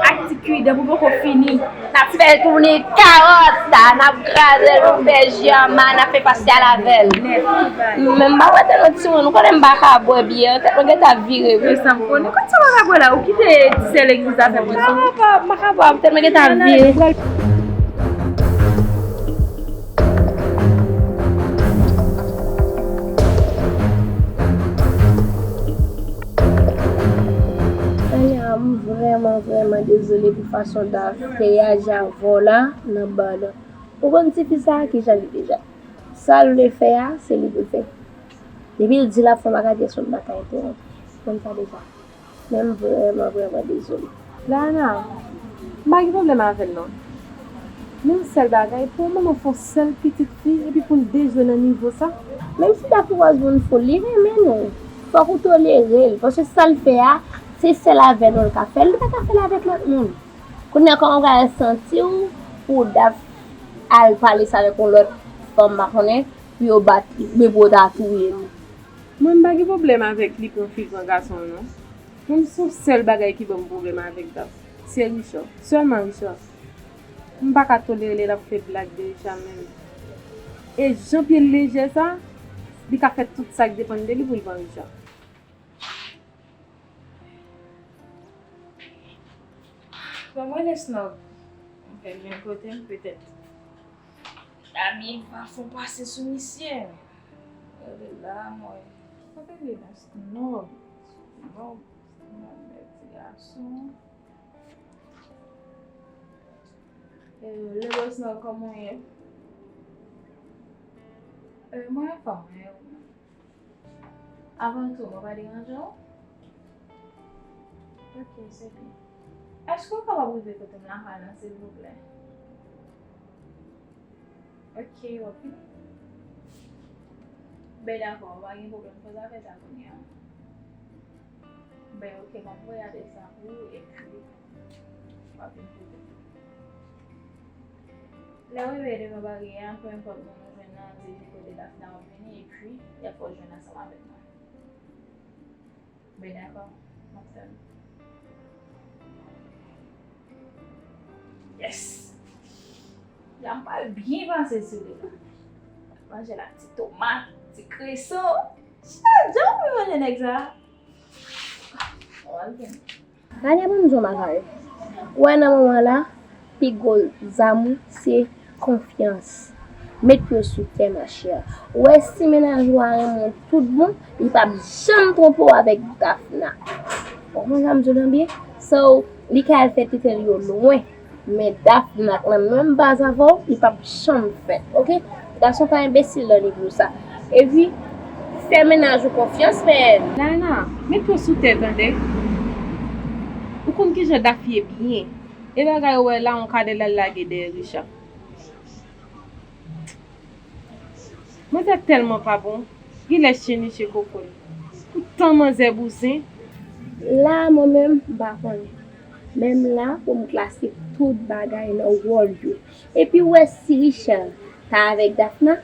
Ak ti kui dan pou poko fini. N ap fè l tounen kawòt, n ap kraze l, nou fè ji anba, n ap fè fasyal avè l. Nèt, tout bagay. Men m pa wè tèt mwen timoun, ou konnen m pa ka bwè byè, tèt mwen gentan ap vire, wi. Men sa m konnen, kot sa w pa ka bwè la, ou kite ti sè legliz la fè pwesyon. M pa ka bwè, m pa ka bwè, tèt mwen gentan ap vire, m pral. Tanya, m vrèman, vrèman dezole pou fason Daf reyaji avè w la nan ba la. Ou konn tifi sa a, kijan li deja? Sa l vle fè a, se li pou l fè. Depi l di l ap fè, m pa ka di èske m pa ka entèwonp. Ou konn sa deja. Men m vrèman, vrèman dezole. Lana, m pa gen pwoblèm avè l non. Men yon sèl bagay, pou yon manman fè yon sèl pitit fi, epi pou n dejwe nan nivo sa. Menm si Daf ou wè moun foul, li renmen nou. Fòk ou tolere l, paske sa l fè a, se sèl avè nou l ka fè l, li pa ka fè l avèk lòt moun. Kounye a, kòman w pral santi w pou Daf al pale sa avèk yon lòt fanm, m pa konnen, pou yo bat li, men pou yo ta touye li? Mwen, m pa gen pwoblèm avèk li pran fi, pran gason, non. Mwen, se yon sèl bagay ki ban m pwoblèm avèk Daf. Se Richard. Sèlman Richard. M pa ka tolere lè l ap fè blag de Richard menm. E jan pye l lejè sa, li ka fè tout sa k depann de li pou l pran Richard. Ban mwen lè Snob. M fè l vin kote m, petèt. Damien va fè yon pase sou misye. Rele la, mwen. Kote li la, Snob? Snob, Snob, bèl ti gason. Eh, le boss, non, kòman w ye? Eh, mwen anfòm, mwen. Avan tou, mwen pa deranje w? Ok, se byen. Èske w kapab rive kote m la, Hana, silvouplè? Ok, w ap vini? Ben, dakò, pa gen pwoblèm, fè zafè sa kounye a. Ben, ok, m ap voye adrès la pou ou, epi w ap vin kote m. Lè w rive devan baryè a, peu importe moun ou jwenn nan, di li kote Dafna w ap vini, epi y ap fè w jwenn ansanm avèk mwen. Ben, dakò. Yes! La m pral byen pase sou li la. Manje la ti tomat, ti kreson. Chak jou m manje nèg sa. Mwen gen. Rania ban m di w yon bagay. Ou wè nan moman la, pi gwo zam ou se konfyans. Met pye w sou tè, machè. Ou wè si mennaj ou a renmen w tout bon, li p ap janm twonpe w avèk Dafna. Ou konprann sa m di w lan byen? So, li ka al fè tenten l yo lwen. Men Dafna k nan menm baz avè w, li p ap janm fèt, oke? Gason pa enbesil nan nivo sa. Epi, fè mennaj ou konfyans, men. Lana, met pye w sou tè, tande. Ou konn kijan Daf ye byen. E bagay ou wè la, yon kadè l al lage dèyè Richard. Manzè tèlman pa bon, genlè chen niche koko l. Poutan manzè bouzen. La, mwen menm, m pa konnen. Men m la pou m klase tout bagay nan wòl yo. Epi w wè si Richard ta avèk Dafna,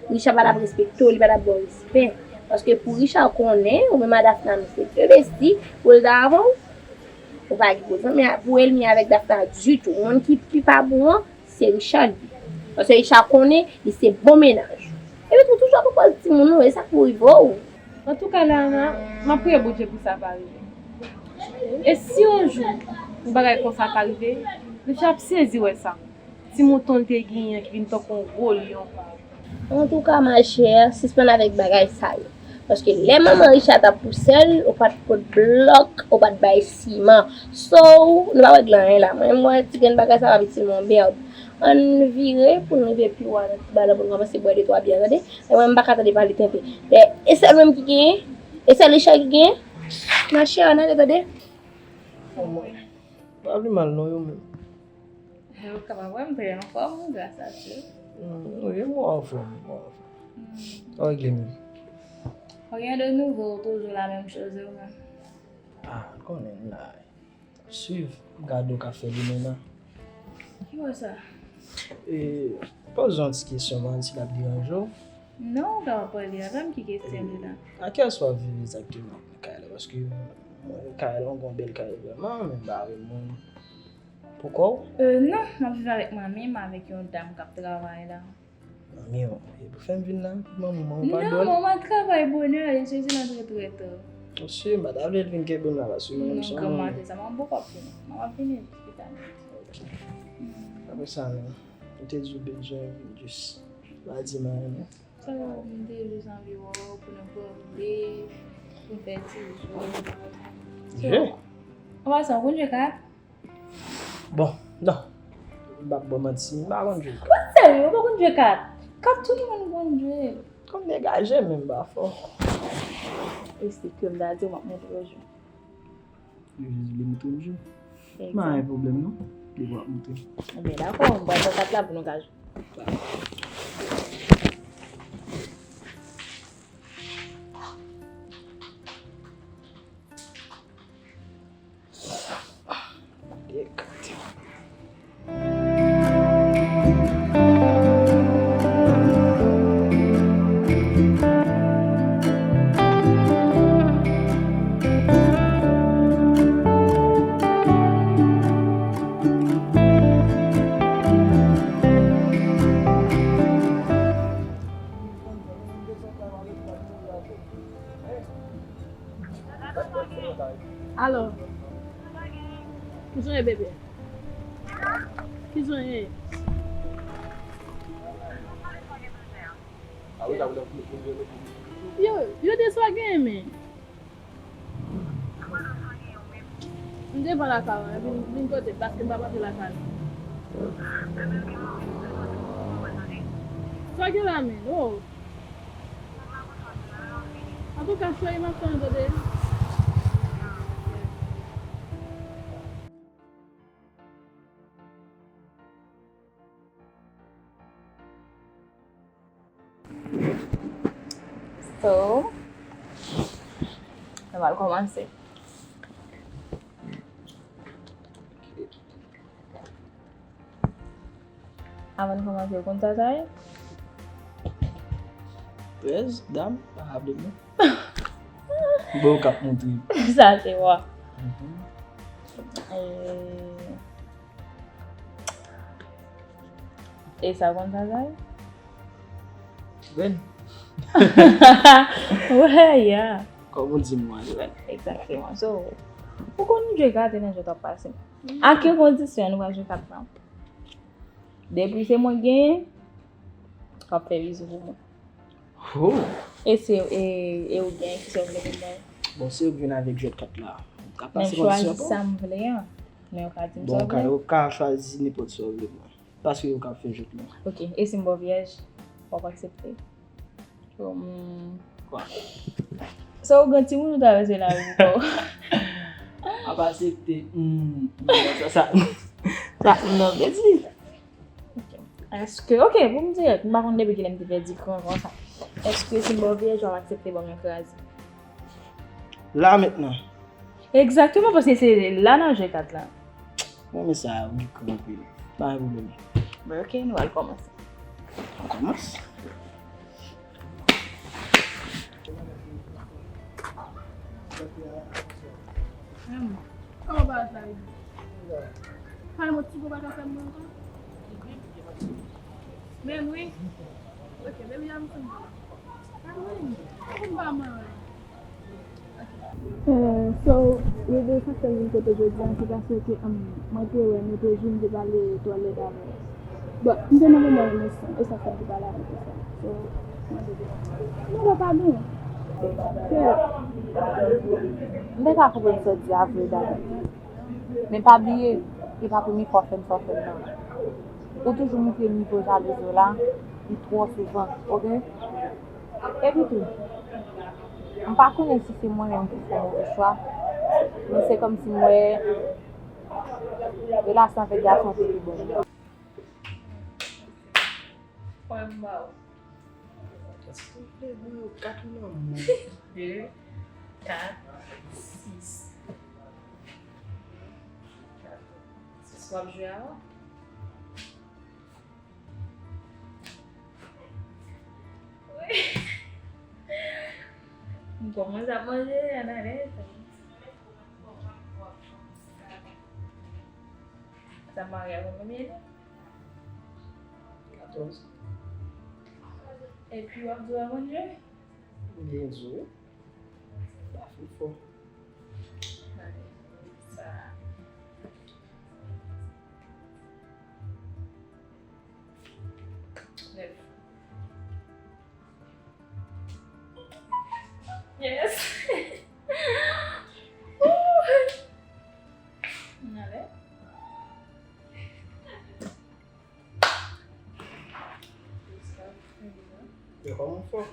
Richard pa t ap respekte w, li pa t ap ba w respè. Paske pou Richard konnen, ou menm a Dafna, nou se de besti, pou l ta avè w, ou pa gen pou zanmi, pou ènmi avèk Dafna ditou. Moun ki pi pa bon an, se Richard li. Paske Richard konnen li se bon mennaj. Epi tou, toujou ap pran pòz timoun ou, e sa k pou rive w. Antouka, Lana, m ap priye Bondye pou sa pa rive. E si yon jou, yon bagay konsa ta rive, Richard ap sezi wè sa. Ti mouton l te genyen ki vin tankou yon gwo lyon. Antouka, machè, sispann avèk bagay sa yo. Paske lè manman Richard t ap pouse l, ou pa t pot blòk, ou pa t bay siman. So, nou pa regle anyen la. Mwen, mwen, ti grenn bagay sa p ap itil mwen, mèd. Ann vire pou n rive pi wo nan ti balan pou n kòmanse bwè de twa byè, tande? E mwen, m pa ka tande pale tenten. E, e sèl mwen ki genyen? E sèl Richard ki genyen? Machè, ann ale, tande? Pa vle mal non, yo menm. Ou kapab wè m trè anfòm, gras a Dye. Hmm, wi, m wè w anfòm, m wè w anfòm. Hmm. Sa w regle menm? Rien de nouveau, toujou la menm choz, ou menm? Ah, konnen m la. Swiv, gade w ka fè demen nan. Ki wè sa? E, poze yon ti kesyon, m pa konn si l ap deranje w. Non, ou kapab pale avè m, ki kesyon li la? A ki aswè w ap viv egzakteman kay la? Paske mwen, kay la, yon bèl kay vrèman, men m pa renmen. Poukò? Euh, non, m ap viv avèk manmi m, avèk yon dam k ap travay la. Manmi w, e pou fè m vin la, manmi w pa dwòl. Non, manman travay bonè, li sezi nan trèt trèt. Mesye, m pa ta vle l vin kenbe m la, paske manmi m se yon manmi. Non, granmadi, sa m ap bò kòb vini. M ap vini pita. Ok. Apre sa, non. M te di w bezwen jis pa di m anyen non. Sa yo, m te jis anvi wè w pou nou pale, pou n fè ti jwe. Jwe? An pasan, ou konn jwe kat? Bon, non. M p ap ba w manti, m pa konn jwe kat. Ou serye, ou pa konn jwe kat? Kat tout moun konn jwe. Konn degaje, men m pa fò. E se ke m ta di w, m ap montre w jwe. Yo jis vle m tou jwe. M pa gen pwoblèm non. Depi w ap montre. Ebyen, dakò, m pral pran kat la pou nou ka jwe. Alo. Kijan w ye, bebe? Kijan w ye? Yo, yo de sa w genyen, men. M devan lakay ou, vin, vin kote m, paske m p ap antre lakay ou. Sa w gen la, men? Oh. Antouka, cheri, m ap tann ou, tande. So, nou pral kòmanse. Avan n kòmanse, ou konn sa sa ye? Trèz, dam, pa raple m non. Bon, w k ap montre. Sa se wa. Mhm. E, e sa w konn sa, Zay? Grenn. Wè, ya. Kòm ou di m, mwen, grenn. Egzakteman. So, ou konn jwe kat e nan jwèt w ap pase. A ki kondisyon nou pral jwe kat la? Depi se mwen genyen, w ap fè bizou pou mwen. Oh. E se, e, e ou genyen, kisa w vle pou mwen? Bon, se ou k vin avèk jwèt kat la. Ou ka pase kondisyon pou mwen. Men m chwazi sa m vle an. Men ou ka di m sa w vle. Bon, ou ka, ou ka chwazi nenpòt sa w vle pou mwen. Paske ou ka fè jwèt la. Ok, e si m ba w vyèj, w ap aksepte? Um, kwa? Sa ou gen timoun ou travèse lari pou kò w? M ap aksepte. Hmm, non, sa, sa, sa, non, vle di. Ok. Èske, ok, pou m dirèk, m pa konn depi kilè m te pèdi kran konsa. Èske si m ba w vyèj, w ap aksepte ban m yon kraze? La mentnan. Egzakteman, paske se la nan jwe kat la. Mwen renmen sa, ou gen kran anpil. Pa gen pwoblèm. Ben, ok, nou al kòmanse. An kòmanse. Kòman bagay la ye? Pale mwen ti bo pa ka fè mwen ankò. Men wi. Ok, baby, I'm single. Ah wi, ou konn pa mwen, wi. Eh, so, Rebe, sa k fè m vin kote w jodi a, se paske, um, mwen te wè nou te jwenn te pale twò lèd avè w. Bon, m te nan moman emosyon, e sa fè m te pale avè w konsa. So, mande de. Mande w padon. Kè. M te ka konprann sa w di a vre, Dani. Men pa bliye, e pa premye fwa w fè m sa w fè m nan. Ou toujou montre nivo jalouzi w la, li twò souvan, oke? Epi tou, m pa konnen si se mwen menm ki fè move chwa, men se kòmsi m wè relasyon avèk gason te pi bon. Wè m ba w. Silvouplè, bon, yo kat ou nan men. De, kat, sis. Sis w ap jwe a? Wi. M kòmanse ap manje, ann ale. Sa mari avè w konbyen ane? Katòz. Epi w ap di w ap manje? Byen di w. Sa fin fò. Gade sa. Nèf. Yes. Woo! Ann ale. Yo kòman fò?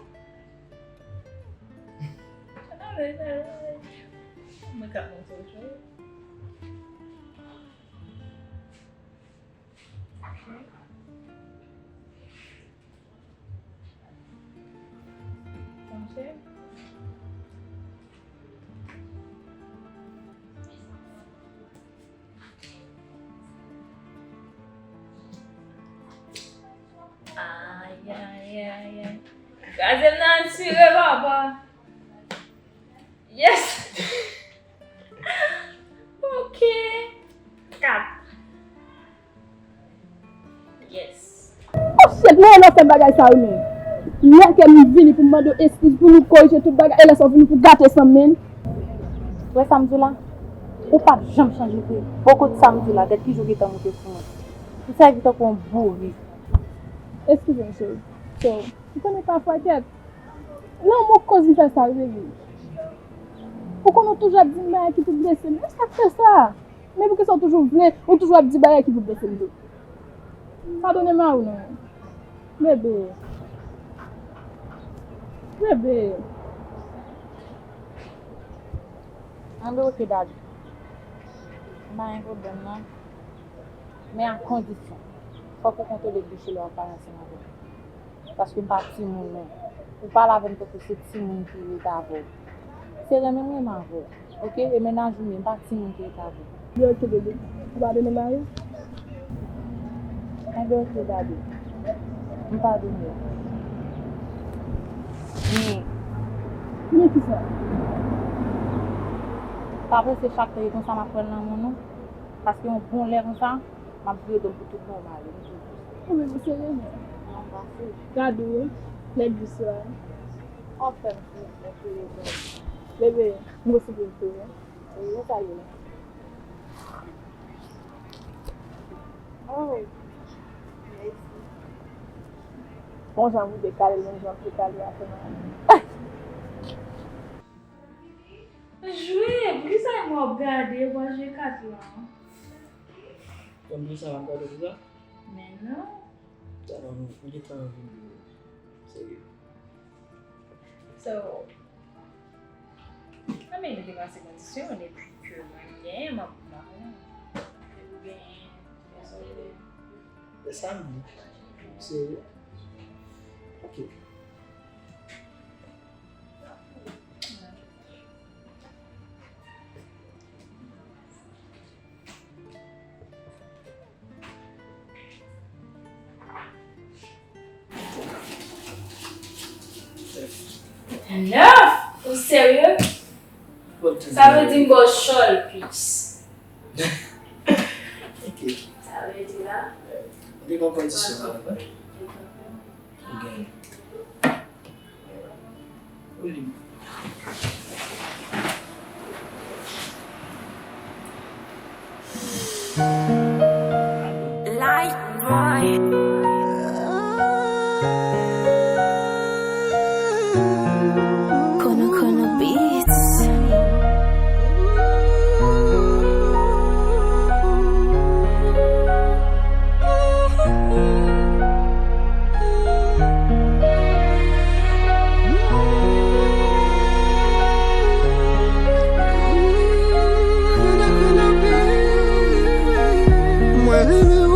Ann ale, ann ale. Mwen ka montre w. Ok. Panche. Ay, ay, ay, ay. Kraze m nan tire, papa. Yes. Ok. Kat. Yes. Oh shit, mwen lè w fè bagay sa wi men. Lè ke m vini pou m mande w eskiz, pou nou korije tout bagay, e lè sa w vini pou gate san m men. Wè sa m di w la? Ou p ap janm chanje vre. Poko t sa m di w la, gad kijan w gentan moute sou mwen. Ou sèvi tankou yon bourik. Eskize m cheri. So, ou konnen pafwa kèt. Lanmou k koz m fè sa wi baby. Ou konnen w toujou ap di m bagay ki pou blese m. E sa k fè sa? Men poukisa w toujou vle, ou toujou ap di bagay ki pou blese m tou? Padone mari w non. Bebe. Bebe. Ann bebe, ok daddy. M pa gen pwoblèm non. Men a kondisyon, fòk ou kontwole bouch ou lè w ap pale ansanm avè m. Paske m pa timoun non. Ou pale avè m tankou se timoun ki rete avè w. Se renmen m renmen avè w. Ok? E mennaj ou menm, m pa timoun ki rete avè w. Bebe, ok bebe. Ou padone mari w? Enben ok daddy. M padone w. Men, Men kisa? Pa panse chak lè e konsa m ap pran l nan men w non. Paske yon bon lè konsa, m ap vire do m pou tout bon bagay. Ou menm ou serye menm? Non, m pa serye. Gade w, nèg jis la. Anfen, m fini, m fini. Bebe, m gon sipriz pou ou. Wi, sa ye la. Oh, mèsi. Bon jan pou dekale l, menm jan pou dekale a fè mal. Jwe, poukisa m w ap gade, w ap jwe kat lan? Kòm pou sa, m ap gade pou sa? Men non. Sa non, m gentan anvi serye. So, anben, nou te pase kondisyon, epi ke mwen genyen, m ap, m ap, ou genyen, dezole. Se sa m di. Se, ok. Nèf? Ou serye? Sa vle di m ba w chòl plis. Ok. Sa vle di la. Ou te pran kondisyon an, wi. Ou genyen. Life boy. Kono Kono Beats. Mwen renmen w,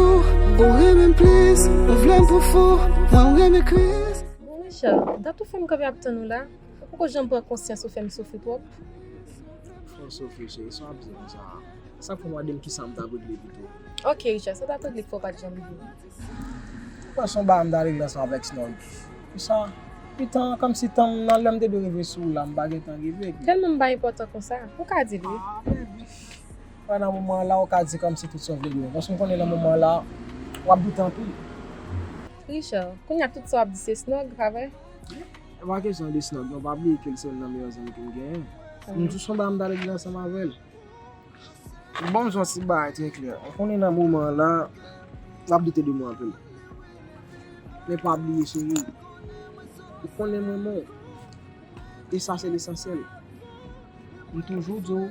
ou renmen m plis, ou vle m pou fou, mwen ou renmen Kris. Bon, Richard, dat ou fè m kanpe ap tann ou la. Ou poko janm pran konsyans ou fè m soufri twòp. Fò w soufri, cheri, sa w ap di konsa. Sa k fè w mande m kisa m t ap regle pito. Ok, Richard, sa w t ap regle k fè w pa t janm di m? Ou kwè se yon bagay m t al regle ansanm avèk Snog? Kisa? Pitan, kòmsi tan m nan lè m te dwe rive sou ou la, m pa gentan rive. Tèlman m pa enpòtan konsa. Ou ka di l, wi. Ah, baby. Wè, nan moman an la, ou ka di kòmsi tout sa w vle di mwen. Paske m konnen nan moman an la, w ap doute anpil. Richard, kounye a tout sa w ap di se Snog, pa vre? E pa kesyon de Snog, non, pa bliye ke l se youn nan meyè zanmi ke m genyen. M di w se yon bagay m t al regle ansanm avè l. Bon, m di w yon ti bagay trè klè. Ou konnen nan moman an la, w ap doute de mwen anpil. Men pa bliye, cheri. Ou konnen m renmen w. E sa se lesansyèl. M toujou di w,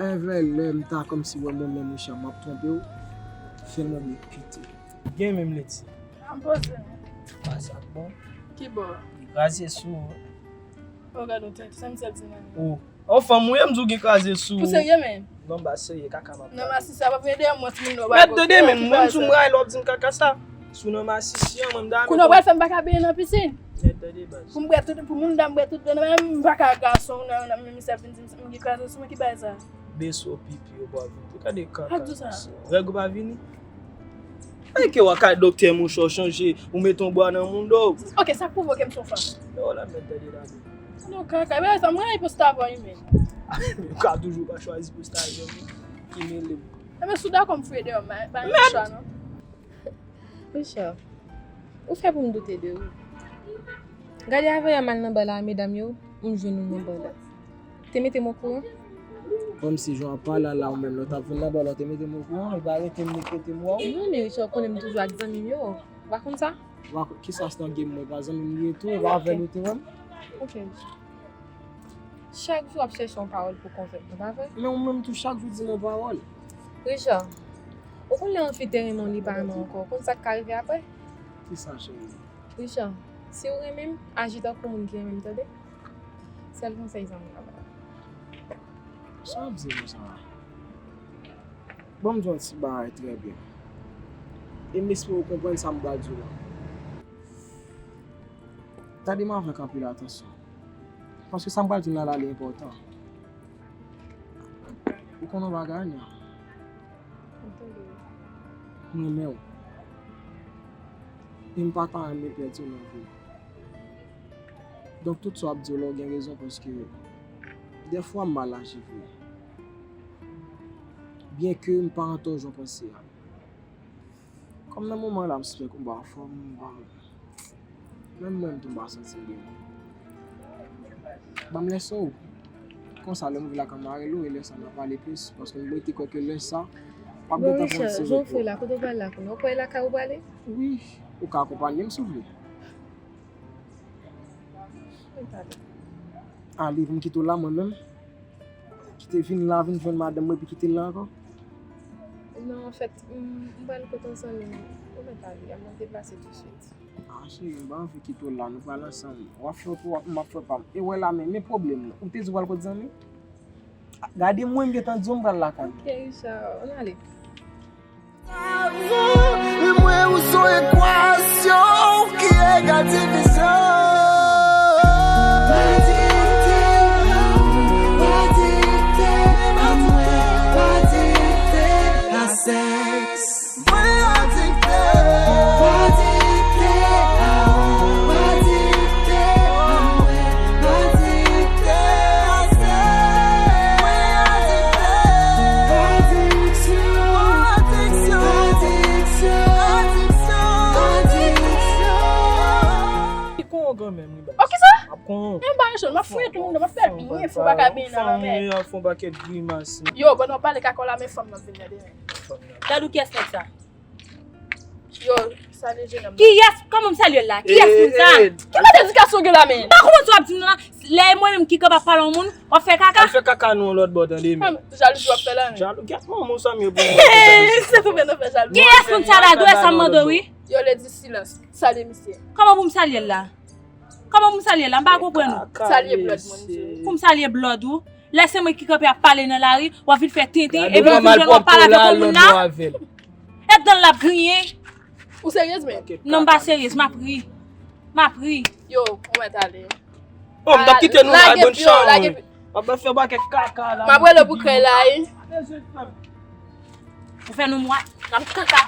envè lè m ta kòmsi wè mwen menm Richard m ap twonpe w, fè l mande pito. Gen menm leti. M poze. Pase ak bon. Ki bò? Li kraze sou ou. Oh, gade yon tèt, sa misye ap di nan men. Oh. Oh, fanm ou ye, m di w gen kraze sou ou. Pou serye, men? Non, m pa serye, kaka m ap pale. Non, masisi, sa p ap vin dèyè mwen, timoun nan. Mèt tande, men, mwen, m di w m rayi lè w ap di m kaka sa. Si w nan masisi an, mwen, m dame. Kounye a w pral fè m pa ka benyen nan pisin. Mèt tande, baz. Pou m bwè tout, pou moun dam bwè tout dlo nan men m, m pa ka gason, nan, nan, men misye ap vin di m, m gen kraze sou mwen, ki bagay sa? Beso pipi yo pa vin. Gade kaka. Ak di sa. Règ ou pa vini? Ay, ke w a kay doktè, monchè, w chanje, ou mete yon bwa nan mouda w. Ok, sa k pwouve ke m se yon fanm? Yo, la, mèt tande la. Non, kaka, men sa, mwen, e posta avè w, men. Ou ka toujou pa chwazi posta avè m. Ki mele m. Enben, si w dakò m fouye deyò, m pa gen chwa, non. Richard, ou fè pou m doute de ou. Gade, avanyè m al nan ba la, medam yo, m jwenn ou nan ba la. Te mete m okouran? Kòmsi jan w ap pale a la, ou menm lè w t ap vin nan ba la, w te mete m okouran, e pa rete m, mete m wè w. Non, men Richard, ou konnen m toujou ak zanmi m yo. Ou pa konn sa? Ou pa konn, kisa se nan game mwen, e pa zanmi m li ye tou, e pa avè l ou te wè m? Ok, Richard. Chak jou w ap chèche yon pawòl pou konvenk mwen, pa vre? Men ou menm tou, chak jou w di m yon pawòl. Richard, ou konn lè yon fi te renmen w, li pa renmen w ankò, ou konn sa k ka rive apre? Kisa, cheri? Richard, si w renmen m, aji tankou moun ki renmen m, tande? Sèl konsèy zanmi m ap ba w. Sa w ap di konsa a? Ban m di w yon ti bagay trè byen. E m espere w konprann sa m pral di w la. Tande m avèk anpil atansyon. Paske sa m pral di w la, li enpòtan. Ou konn yon bagay, Ania? M renmen w. E m pa ta renmen pèdi w nan vi m. Donk, tout sa w ap di yo la, w gen rezon, paske dèfwa m mal aji vre. Byenke m pa antò jan w panse a. Kòm nan moman la, m sispèk ou pa anfòm, m pa, menm mwen menm tou, m pa santi m byen. Ban m lè sa w. Konsa, lè m rive lakay m, m a rele w, e lè sa, n a pale plis, paske m rete kwè ke lè sa, w ap Bon, gentan pran Richard, ti jan w repo. Fè la, kote w prale la kounye a? Ou kwè e lakay ou prale? Wi, ou ka akonpanye m si w vle. Mwen pale. Ale, pou m kite w la, mwen menm. Kite vin la, vin jwenn madanm mwen, epi kite l la ankò. Non, anfèt, m, m pral kote yon zanmi m. Ou mèt ale, m ap deplase tousuit. Ah, cheri, m pa anvi kite w la, nou pral ansanm. W ap fè w pou w, m ap fè pa m. E wè la, men, men pwoblèm nan. Ou te di w pral kote zanmi? Gade mwen, m gentan di w m pral lakay. Ok, Richard, ann ale. Mwen ou son ekwasyon ki egal divizyon. Adikte, adikte, adikte a sèks. Mwen adikte. Adikte a ou. Adikte a mwen. Adikte a sèks. Mwen adikte. Adiksyon. Adiksyon. Adiksyon. Adiksyon. Ki kon granmè m, wi, baz. Oh, kisa? M ap kon. Men ba jòn, m ap fouye tout moun, m ap fè byen, fò pa ka byen nan lanmè. Fè yon pakèt grimas. Yo, bon, nou pale kaka la, men fanm nan vin nan demen. Gad ou kiyès nèg sa? Yo, salye jenòm nan. Kiyès? Kòman m salye l la? Kiyès moun sa? Ki mòd edikasyon w gen la, men? M pa konprann sa w ap di m nan la. Lè e mwen menm ki kanpe ap pale yon moun, w ap fè kaka? Al fè kaka nou yon lòt bò, tande, men. Jalouzi w ap fè la, men. Jalou, gèt manman w, sa m ye pou mwen. Se tou men nou fè jalouzi. Kiyès moun sa la? Dwe sa m mande w, wi. Yo, Lady Silence, salye misye. Kòman pou m salye l la? Kòman pou m salye l la? M pa konprann ou. Salye blood, moun di. Pou m salye blood ou? Lè se mwen ki kanpe ap pale nan lari, w ap vin fè tenten, epi w vin jwenn w ap pale avèk yon moun la. E dan l ap griyen. Ou seryez, men? Non, m pa seryez, m ap ri. M ap ri. Yo, ou mèt ale. Oh, m t ap kite nou la, bonn chan, wi. W ap fè yon pakèt kaka la. M ap rele w pou krèy la, wi. Ou fè nou mwa, n ap kaka.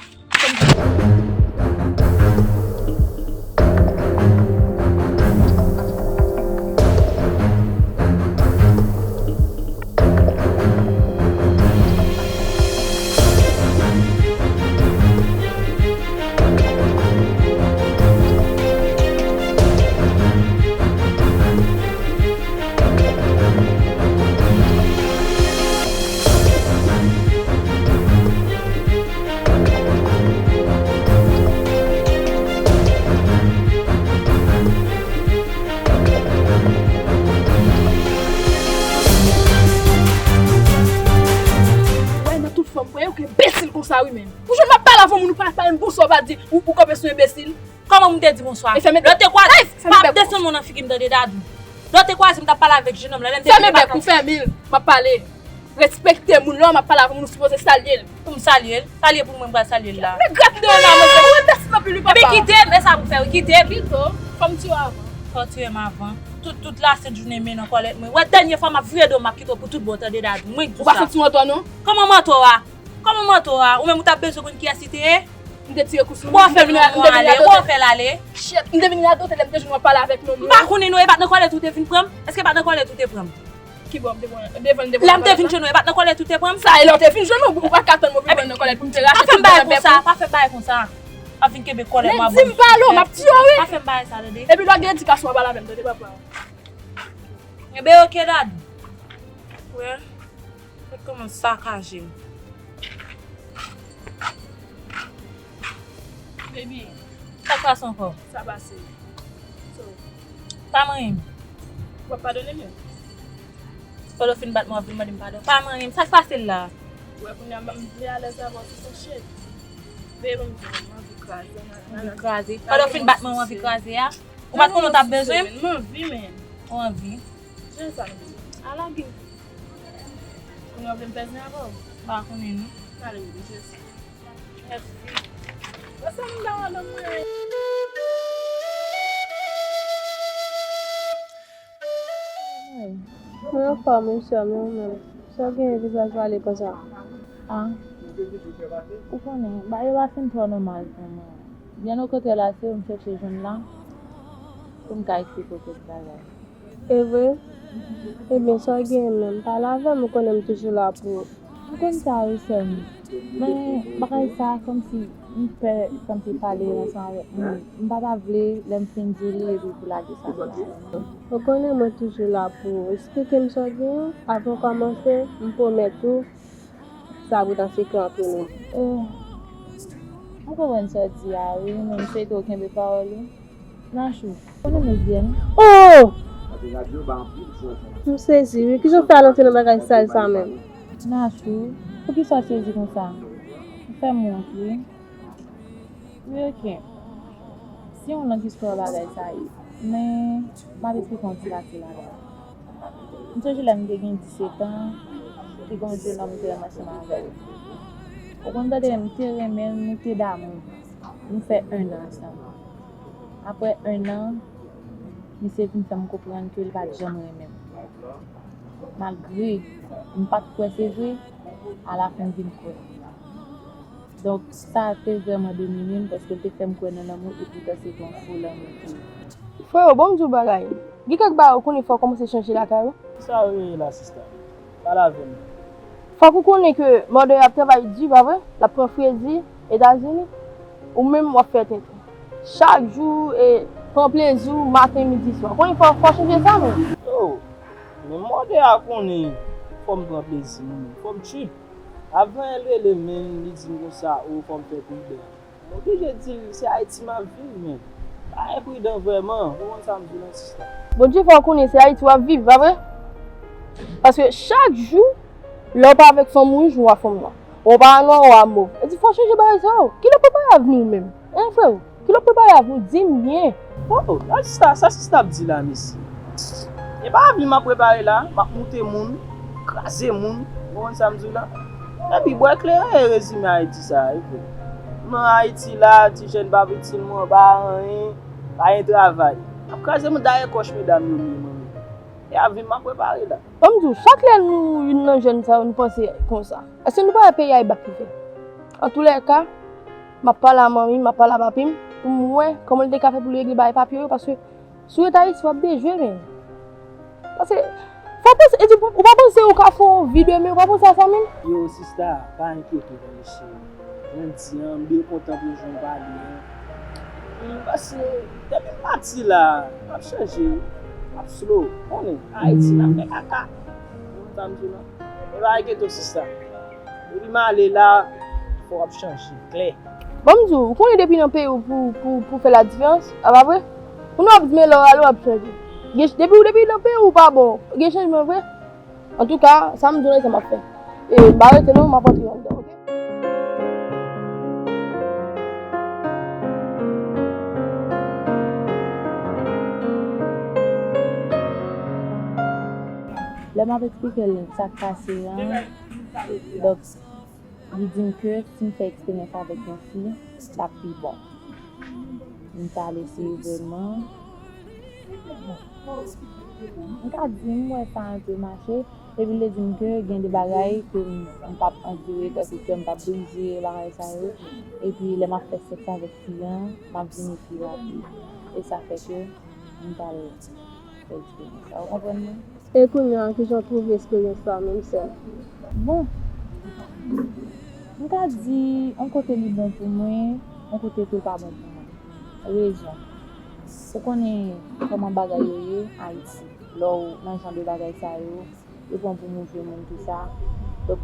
Wè, nan tout fòm, wè, yo ke enbesil konsa, wi, men. Pou jwenn m ap pale avè moun, ou pa pale m bonswa, ou pa di, ou, ou kanpe sou enbesil. Kòman m te di bonswa? Lè w te kwaze, pa desann men w nan figi m, tande, Dadou. Lè w te kwaze m, t ap pale avèk jenòm lan. Lè m te vini, fèmen bèk ou, fèmen l, m ap pale. Respekte moun lan, m ap pale avè moun, ou sipoze salye l. Pou m salye l? Salye pou mwen, m pral salye l la. Men grèt deyò la, manzè, ou enbesil anpil, wi, papa. Ebyen, kite m, e sa pou fè, wi, kite m. Pito, fò m tiye w avan. Fò w tiye m avan. Tout, tout lasent jounen men nan kòlèt mwen. Wè, dènye fwa m ap vire do m, m ap kite w pou tout bon, tande, Dadou. Mwen k di w sa. Ou pa santi w antò, non? Kòman m antò a? Kòman m antò a? Ou menm ou t ap bezwen konn kiyès li te ye? M te tire kous sou li. Bon, fè l non, ale. Bon, fè l ale. Shit, m te vin radote lè m te jwenn w ap pale avèk nonm lan. M pa konnen non, e pa t nan kòlèt ou te vin pran m? Èske e pa t nan kòlèt ou te pran m? Ki bò m te pran? Devan l te pran m. Lè m te vin jwenn ou, e pa t nan kòlèt ou te pran m? Sa e lè w te vin jwenn ou, ou pa ka tann mwen vin pran nan kòlèt pou m te rache tout bèk ou. Pa fè m bagay konsa, pa fè m bagay konsa. W ap vin kenbe kòlèt mwen. Nèg di m pale w, m ap tiye w, wi. Pa fè m bagay sa, tande. Epi lè w gen edikasyon w ap pale avè m, tande papa. Ebyen, oke, Dadou. Wè. Mwen kòmanse sakaje m. Baby. Sa k pase ankò? Sa pase. So. Pa manyen m. W ap padone m? Pandan w fin bat mwen, w ap vin mande m padon. Pa manyen m. Sa k pase la? Ou wè kounye a m, m vle alèz avè w, se sa, shit. Baby, m anvi kraze. Anvi kraze. Pandan w fin bat mwen, w anvi kraze a? Ou pa t konnen w t ap bezwen m? M anvi, men. Ou anvi? Jan sa nou bezwen. A lage. Kounye a w vle m fè zen avè w? M pa konnen non. N ale, baby, jezi. Mèsi. Wè sa m ba w nan mwen. Mwen anfòm, wi, sè m, e ou menm? Sa w genyen vizaj pale konsa? Ah. Ou konnen, bagay yo pa fin twò nòmal pou mwen. Byen okontrè la, se ou m chèche jwenn la. pou m ka eksplike w kèk bagay. E vre? Ebyen, sa w genyen menm? Pale avè m, ou konnen m toujou la pou ou. M konn sa wi, sè m. Men, bagay sa, kòmsi m pè, kòmsi pale ansanm avèk moun. M pa ta vle, lè m fin di w li, epi pou lage sa nan men w. Ou konnen mwen toujou la pou ou. Eksplike m sa w genyen avan w kòmanse, m pwomèt ou, sa ap ret an sekrè ant nou. Eh, m konprann sa w di a, wi, men m swete w kenbe pawòl ou. Nachou, konnen m lesbyèn? Oh! M sezi, wi. Kijan w fè al antre nan bagay sal sa menm? Nachou, poukisa w sezi konsa? Ou fè m wont, wi. Wi, oke. Se yon long istwa bagay sa ye. Men, m ap eksplike w yon ti pati ladan l. M sonje lè m te gen disèt an, te gen yon jenòm m te renmen ansanm avè l. Ou konn tande, m te renmen l, nou te damou. Nou fè en an ansanm. Apre en an, misye vin fè m konprann ke l pa t janm renmen m. Malgre m pa t kwè se vre, alafen m vin kwè. Donk, sa te vrèman domine m, paske l te fè m kwè nan lanmou, epoutan se te yon fo lanmou l te ye. Freo, bon m di w bagay. Gen kèk bagay ou konnen fò w kòmanse chanje lakay ou. Sa w rele la, sista? Pale avè m. Fòk ou konnen ke mòdè ap travay di, pa vre? L ap pran fredi Etazini. Ou menm, w ap fè tenten. Chak jou, e, pran plezi w maten, midi, swa. Konnen fò, fò w chanje sa, menm. Oh, men mòdè a konnen fò m pran plezi m, fò m trip. Avan l rele m, li di m konsa, oh, fò m fè pridan. M oblije di l se Ayiti m ap viv, men pa enpridan vrèman. Ou konprann sa m di w lan, sista? Bondye fè w konnen se Ayiti w ap viv, pa vre? Paske chak jou, lè w pa avèk fanm wouj, ou a fanm nwa. Ou pa nwa, ou a mov. E di fò w chanje bagay sa yo. Kilè w prepare avni w menm? Hein, freo? Kilè w prepare avni w? Di m byen. Oh, sa sista, sa sista ap di la, mesye? E pa avni m ap prepare la, m ap moute moun, kraze moun, ou konprann sa m di w la? Epi bwè kleren e rezime Ayiti sa a, wi, frè. Nan Ayiti la, ti jèn pa vle timoun, pa anyen, pa gen travay. M ap kraze moun dayè kòch medam yo menm, mwen menm. E avni m ap prepare la. Ban m di w, chak lè nou youn nan jèn sa yo, nou panse konsa. Èske nou pa wè peyi a e bak li fè? Antoulèka, m ap pale a manmi m, m ap pale a papi m, pou m wè kòman li te ka fè pou li regle bagay papye yo, paske si w ret Ayiti, w ap dejwe, men. Paske, fò w panse, e di, ou pa panse ou ka fè yon vi demen, ou pa panse a sa menm? Yo, sista, pa enkyete w, mesye. Jan m di an, m byen kontan pou jan w pale an. M panse, depi m pati la, m ap chanje, m ap slow, konnen, Ayiti, m ap fè kaka. Ou konn sa m di w lan? E pa enkyete w, sista. Depi m ale la, fò w ap chanje, klè. Ban m di w, ou konnen depi nan peyi w pou, pou, pou fè ladiferans, a pa vre? Kounye a w ap di men lè w ale w ap chanje. Gen, depi w depi nan peyi w pa bon, gen chanjman vre? Antouka, sa m di w la, e sa m ap fè. E m pa rete non, m ap antre anndan, oke? Lè m ap eksplike l sa k pase an, donk, li di m ke si m fè eksperyans avèk yon fi, l ap pi bon. M t al eseye vrèman. M ka di m wè sa enpe mache, epi l te di m ke gen de bagay ke m, m p ap andire, tankou kè m p ap brize, bagay sa yo. Epi lè m ap fè sèks avèk fi an, m ap vini pi rapid. E sa fè ke m t al fè eksperyans sa. Ou konprann mwen? E kounye a, kijan w twouve eksperyans sa a menm, sè m? Bon, m ka di, yon kote li bon pou mwen, yon kote tou l pa bon pou mwen. Rezon. Ou konnen kòman bagay yo ye Ayiti. Lè w nan jan de bagay sa yo, yo pran w pou move moun, tou sa. Donk,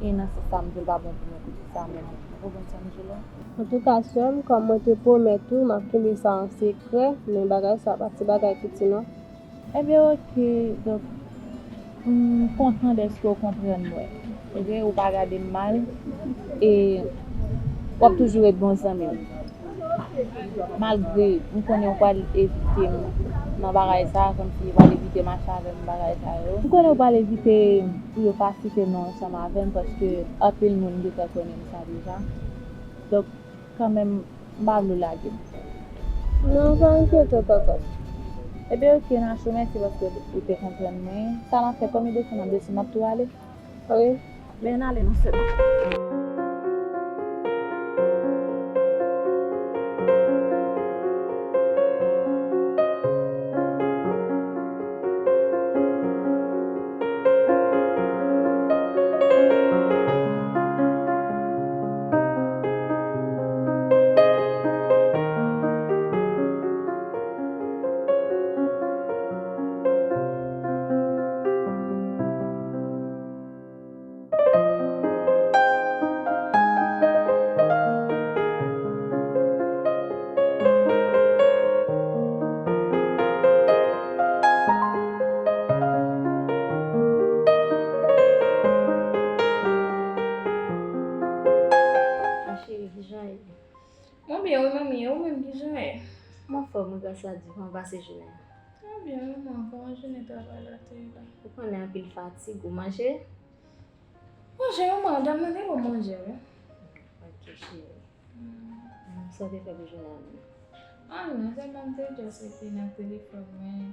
e nan sans sa, m di l pa bon pou mwen pou tout sa, men ou konprann sa m di w la? Antouka, sè m, kòm mwen te pwomèt ou, m ap kenbe sa an sekrè, men bagay sa pa ti bagay piti non. Ebyen, oke, donk, m kontan dèske w konprann mwen. Oke, ou pa gade m mal, e w ap toujou ret bon zanmi m. Malgre m konnen ou pral evite m nan bagay sa, kòmsi ou pral evite mache avè m bagay sa yo. M konnen ou pral evite pou yo pa site non ansanm avè m, paske anpil moun gentan konnen m sa deja. Donk, kanmenm, m pa vle w lage m. Non, pa enkyete w, Kòkòt. Ebyen, oke, Nachou, mèsi paske ou te konprann mwen. Sa m ap fè, kòm li desann, m ap desann, m ap tou ale. Wi. Men n ale non sèlman. Mwen anfòm wi, gras a Dye. Kòman w pase jounen an? Mwen byen wi, manman. Kòman jounen travay la te ye la? Ou konnen, anpil fatig. Ou manje? Manje wi, manman. Dam nan te ban m manje wi. Ok, cheri. Hmm. Hmm, sa w te fè pou jounen an menm? Anyen, sèlman m te just rete nan telefòn mwen,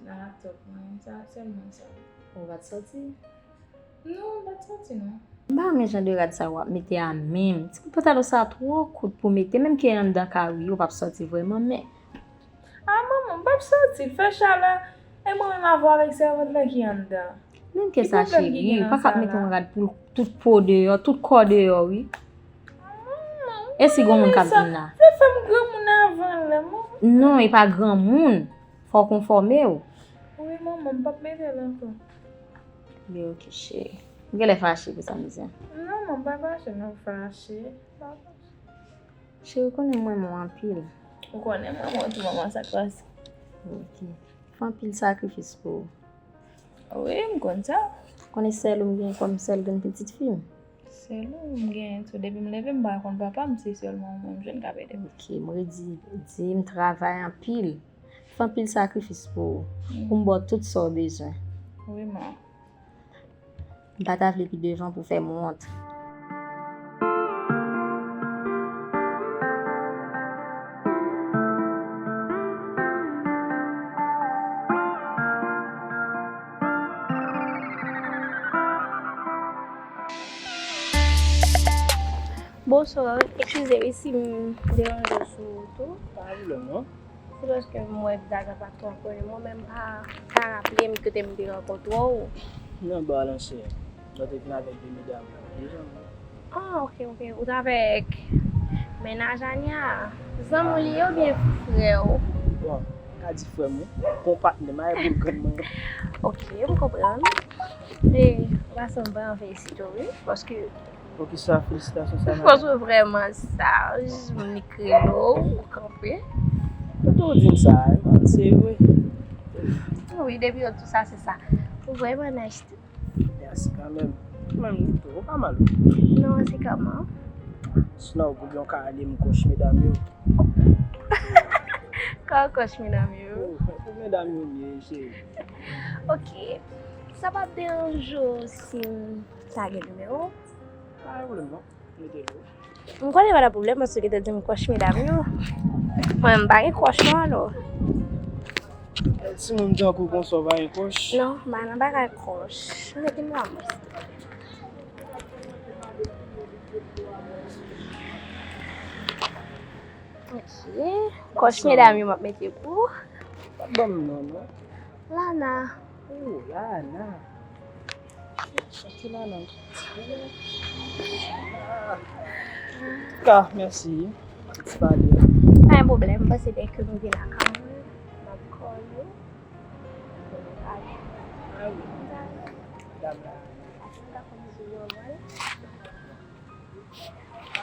nan laptop mwen, sa, sèlman sa. Ou pa t sòti? Non, m pa t sòti non. M pa renmen jan de rad sa yo w ap mete a menm. Ti pantalon sa twò kout pou mete, menm ke anndan kari yo p ap sòti vrèman, men. A manman, m p ap sòti, fè chalè, e mwen menm avè w avèk sèvant lan ki anndan. Menm ke sa, cheri, ou pa ka ap mete yon rad pou tout po deyò, tout kò deyò, wi. E si gon moun k ap vin la? Sa fè m granmoun avan lè, manman. Non, e pa granmoun. Fò w konfòme w. Wi, manman, m p ap mete l ankò. Byen, ok, cheri. Ou genlè fache pou sa m di a. Non, manman, m pa fache, non, fache. M pa fache. Cheri, ou konnen m renmen w anpil. Ou konnen m renmen w tou, manman, sa k pase? Ok. Fè anpil sakrifis pou ou. Wi, m konn sa. Konnen sèl ou m gen kòm sèl grann pitit fi m. Sèl ou m genyen tou. Depi m leve, m pa konn papa m, se sèlman ou menm jwenn k ap ede m. Ok, m redi, di m travay anpil. Fè anpil sakrifis pou ou. Mm. Pou m ba w tout sa w bezwen. Wi, ma. M pa ta vle pi devan pou fè m wont. Bonswa, eskize wi si m deranje w sou wout ou. Pa gen pwoblèm non. Se paske m wè vizaj la pa twò konnen mwen, men m pa, pa raple m kote m te rankontre w. Nan ba Lanchè. Mwen te vin avèk de medam yo. De zanmi. Ah, ok, ok. Ou t avèk mennaj Ania? Zanmi w li ye oubyen frè w? Bon, m ka di frè m wi. Bon patnè m, a e pou grann mwen. Ok, m konprann. E, anpasan m vrèman felisite w wi, paske Poukisa felisitasyon sa, madanm? Paske w vrèman saj, m li krelo, ou kanpe. Ou tou di m sa, se vre. Wi, depi yo di w sa, se sa. Ou vrèman nice tou. Mèsi kanmenm. Ou menm tou, ou pa mal wi. Non, se kòman? Sinon, ou byen ka ale m kòch medam yo. Kòman kòch medam yo? Pou medam yo m ye, cheri. Ok. Sa p ap deranje w si m ta gen nimewo w? Pa gen pwoblèm non. Mete l wi. M konnen pa nan pwoblèm paske w te di m kòch medam yo. Mwen, m pa gen kòch non, alò. Timoun tankou konsa w pa gen kòch? Non, m pa nan bagay kòch. Mete m la mwen. Ok. Kòch medam yo m ap mete pou ou. Pa ban m non, non. Lana. Oh, Lana. Chante Lana. Ka, mèsi. Ti pale. Pa gen pwoblèm, m panse dèke nou vin lakay mwen, m ap call ou. Ah wi. Dam la.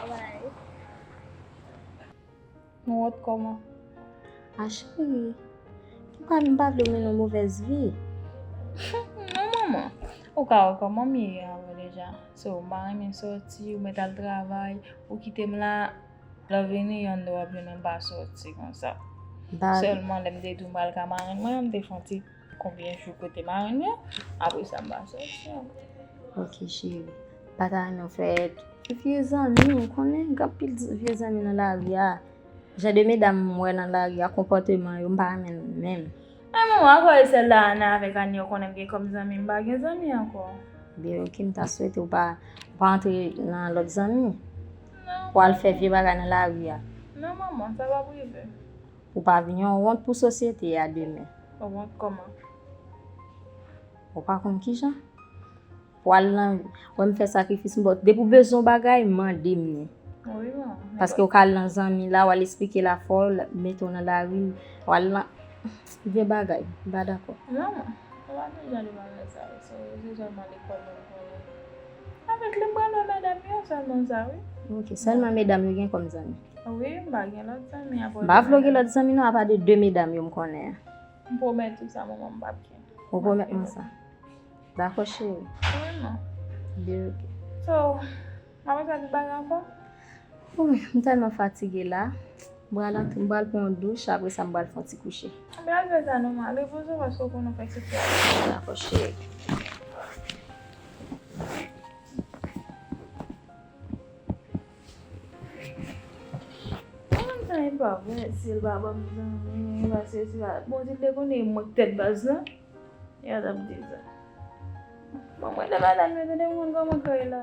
Alright. Nou wont kòman? A cheri, m pa, m pa vle w mennen yon movèz vi. Non, manman. Ou ka wè kòman m ye avè w deja. So, m pa renmen sòti, ou mèt al travay, ou kite m la, lè w vini, yon de w ap jwenn m pa sòti konsa. Sèlman, lè m te di w m pral ka marenn mwen, m te fè yon ti konbyen jou kote marenn mwen, apre sa m pa sòti ankò. Ok, cheri. M pa ta renmen w fè vye zanmi, ou konnen, gen anpil vye zanmi nan lari a. Jan de medam m wè nan lari a, konpòteman yo, m pa renmen l menm. Ay, manman, ankò e sèl Lana avèk Ania ou konnen m gen kòm zanmi, m pa gen zanmi ankò. Byen, ok, m ta swete ou pa, ou pa antre nan lòt zanmi. Non. Pou al fè vye bagay nan lari a. Non, manman, sa p ap rive. Pou pa vin yon wont pou sosyete a demen. Yon wont kòman? Ou pa konn kijan? Pou al nan, wè m fè sakrifis m ba w. Depi w bezwen yon bagay, mande m li. Wi, manman. Paske ou ka al nan zanmi la, w al esplike l afè w, l mete w nan lari, w al nan vye bagay. M pa dakò. Non, manman. Ou pa bezwen de bagay sa yo. Se, se sèlman lekòl mwen konnen. Avèk li m pral wè medam yo sèlman sa, wi. Ok, sèlman medam yo gen kòm zanmi. Wi, m pa gen lòt zanmi apre de medam. M pa vle w gen lòt zanmi non, apa de de medam yo m konnen an. M pwomèt ou sa, manman, m p ap gen. Ou pwomèt mwen sa? Dakò, cheri. Wi, manman. Byen, ok. So, w ap fè lòt bagay ankò? Wi, m tèlman fatige la. M pral antre, m pral pran yon douch, apre sa m pral fè yon ti kouche. Anben al fè sa non, ma. Repoze w paske w konnen w fè eksepsyon. Dakò, cheri. An menm tan, e pa vre, si l pa ban m zanmi, e pa sesi, pa, Bondye te konnen e mwen k tèt baz lan. Yo t ap di sa. Bon, mwen de madanm yo, tande, mwen kòman kay la.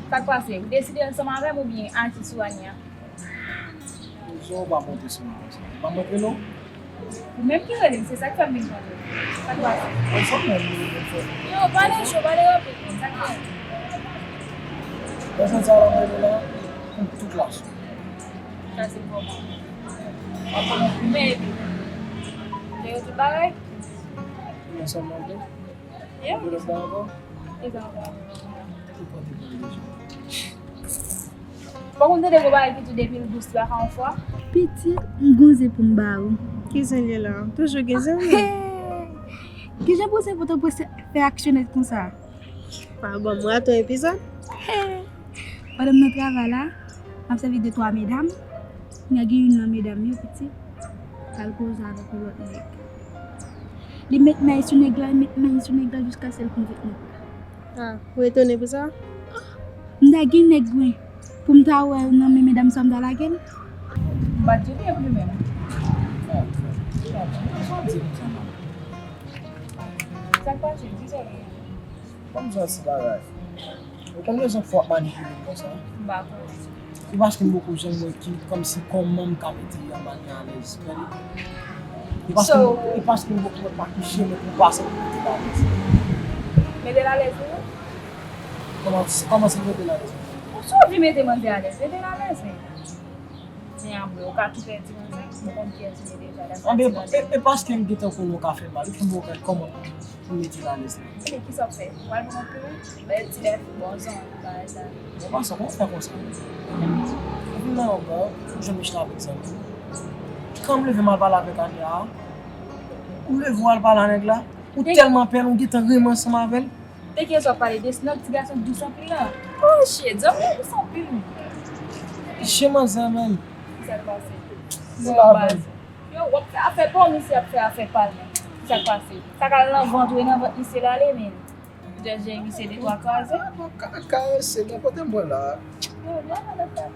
Sa k pase? Ou deside ansanm avè m oubyen aji sou Ania? Jan w pa monte sou mwen konsa. Ou pa montre non? Ou menm ki rele m, se sa k fè m vin konnen. Sa k pase? Mwen sa menm, mwen menm fè. Yo, pale cho, pale rapid, non, sa k fè? Mwen santi ala mwen la, pou tout la sou. Sa se kòman? Men epi, te yo tout bagay? Mwen sa mande. Yeah. Mwen sa mande. Ki sa ankò? Ou pa te pale deja. Fòk ou tande gwo bagay ki tou depi l dous la ka yon fwa. Pitit, m gon zen pou m ba ou. Ki zen li ye la? Toujou gen zen wi. Ki jan pou zen pou te prese fè aksyonèt konsa? Pa ban m rate yon epizòd. Pandan m nan travay la, m ap sèvi de twa medam. Kounye a gen youn nan medam yo, pitit, al koze avèk yon lòt nèg. Li met men sou nèg la, li met men sou nèg la jiskaske l konvenk nèg la. Ah, ou etone pou sa? M ta gen nèg mwen, pou m ta wè nan men medam sa m ta lage l. M pa t di w te plimen m. Sa k pase? Di sa w ye. Ban m di w yon ti bagay. Ou konn rezon k fè w ap manipile m konsa? M pa konnen. Se paske m poko janm wè ki, kòmsi kòman m ka mete Yamani alèz. Tande? E paske, e paske m poko wè pa ki chemen pou m pase pou mete l alèz. Mete l alèz wi. Kòman, kòman se mete l alèz? Si w vle mete manzè alèz, mete l alèz wi. Men apre, ou ka tou pèdi manzè, ou konn kiyès li ye deja, dat sa ti manzè. E, e paske m gentan konnen w ka fè mal, ou fè m wè kòman pou m mete l alèz la. Ebyen, kisa w fè? Ou al pran yon pil, bay ti lèf, bon zon, bagay sa. Bon, pa sa, kòman w fè konsa? Ou vin nan yon ba, ou jwenn Michel avèk zanmi w. Kan m leve m al pale avèk Ania a, ou leve w al pale a nèg la, ou tèlman pè l, ou gentan renmen ansanm avè l. De kiyès w ap pale? De nòg ti gason dous anpil la? Oh shit, zanmi yo dous anpil wi. Chen manzè menm. Kisa k pase? Yo, w ap fè afè pa w, misye ap fè afè pa l menm. Kisa k pase? Sa k al nan vant ou e nan vant misye l ale, men. Jèjè misye de twa kraze. Ka, ka, karese, nan kote m pran la. Yo, vin nan afè.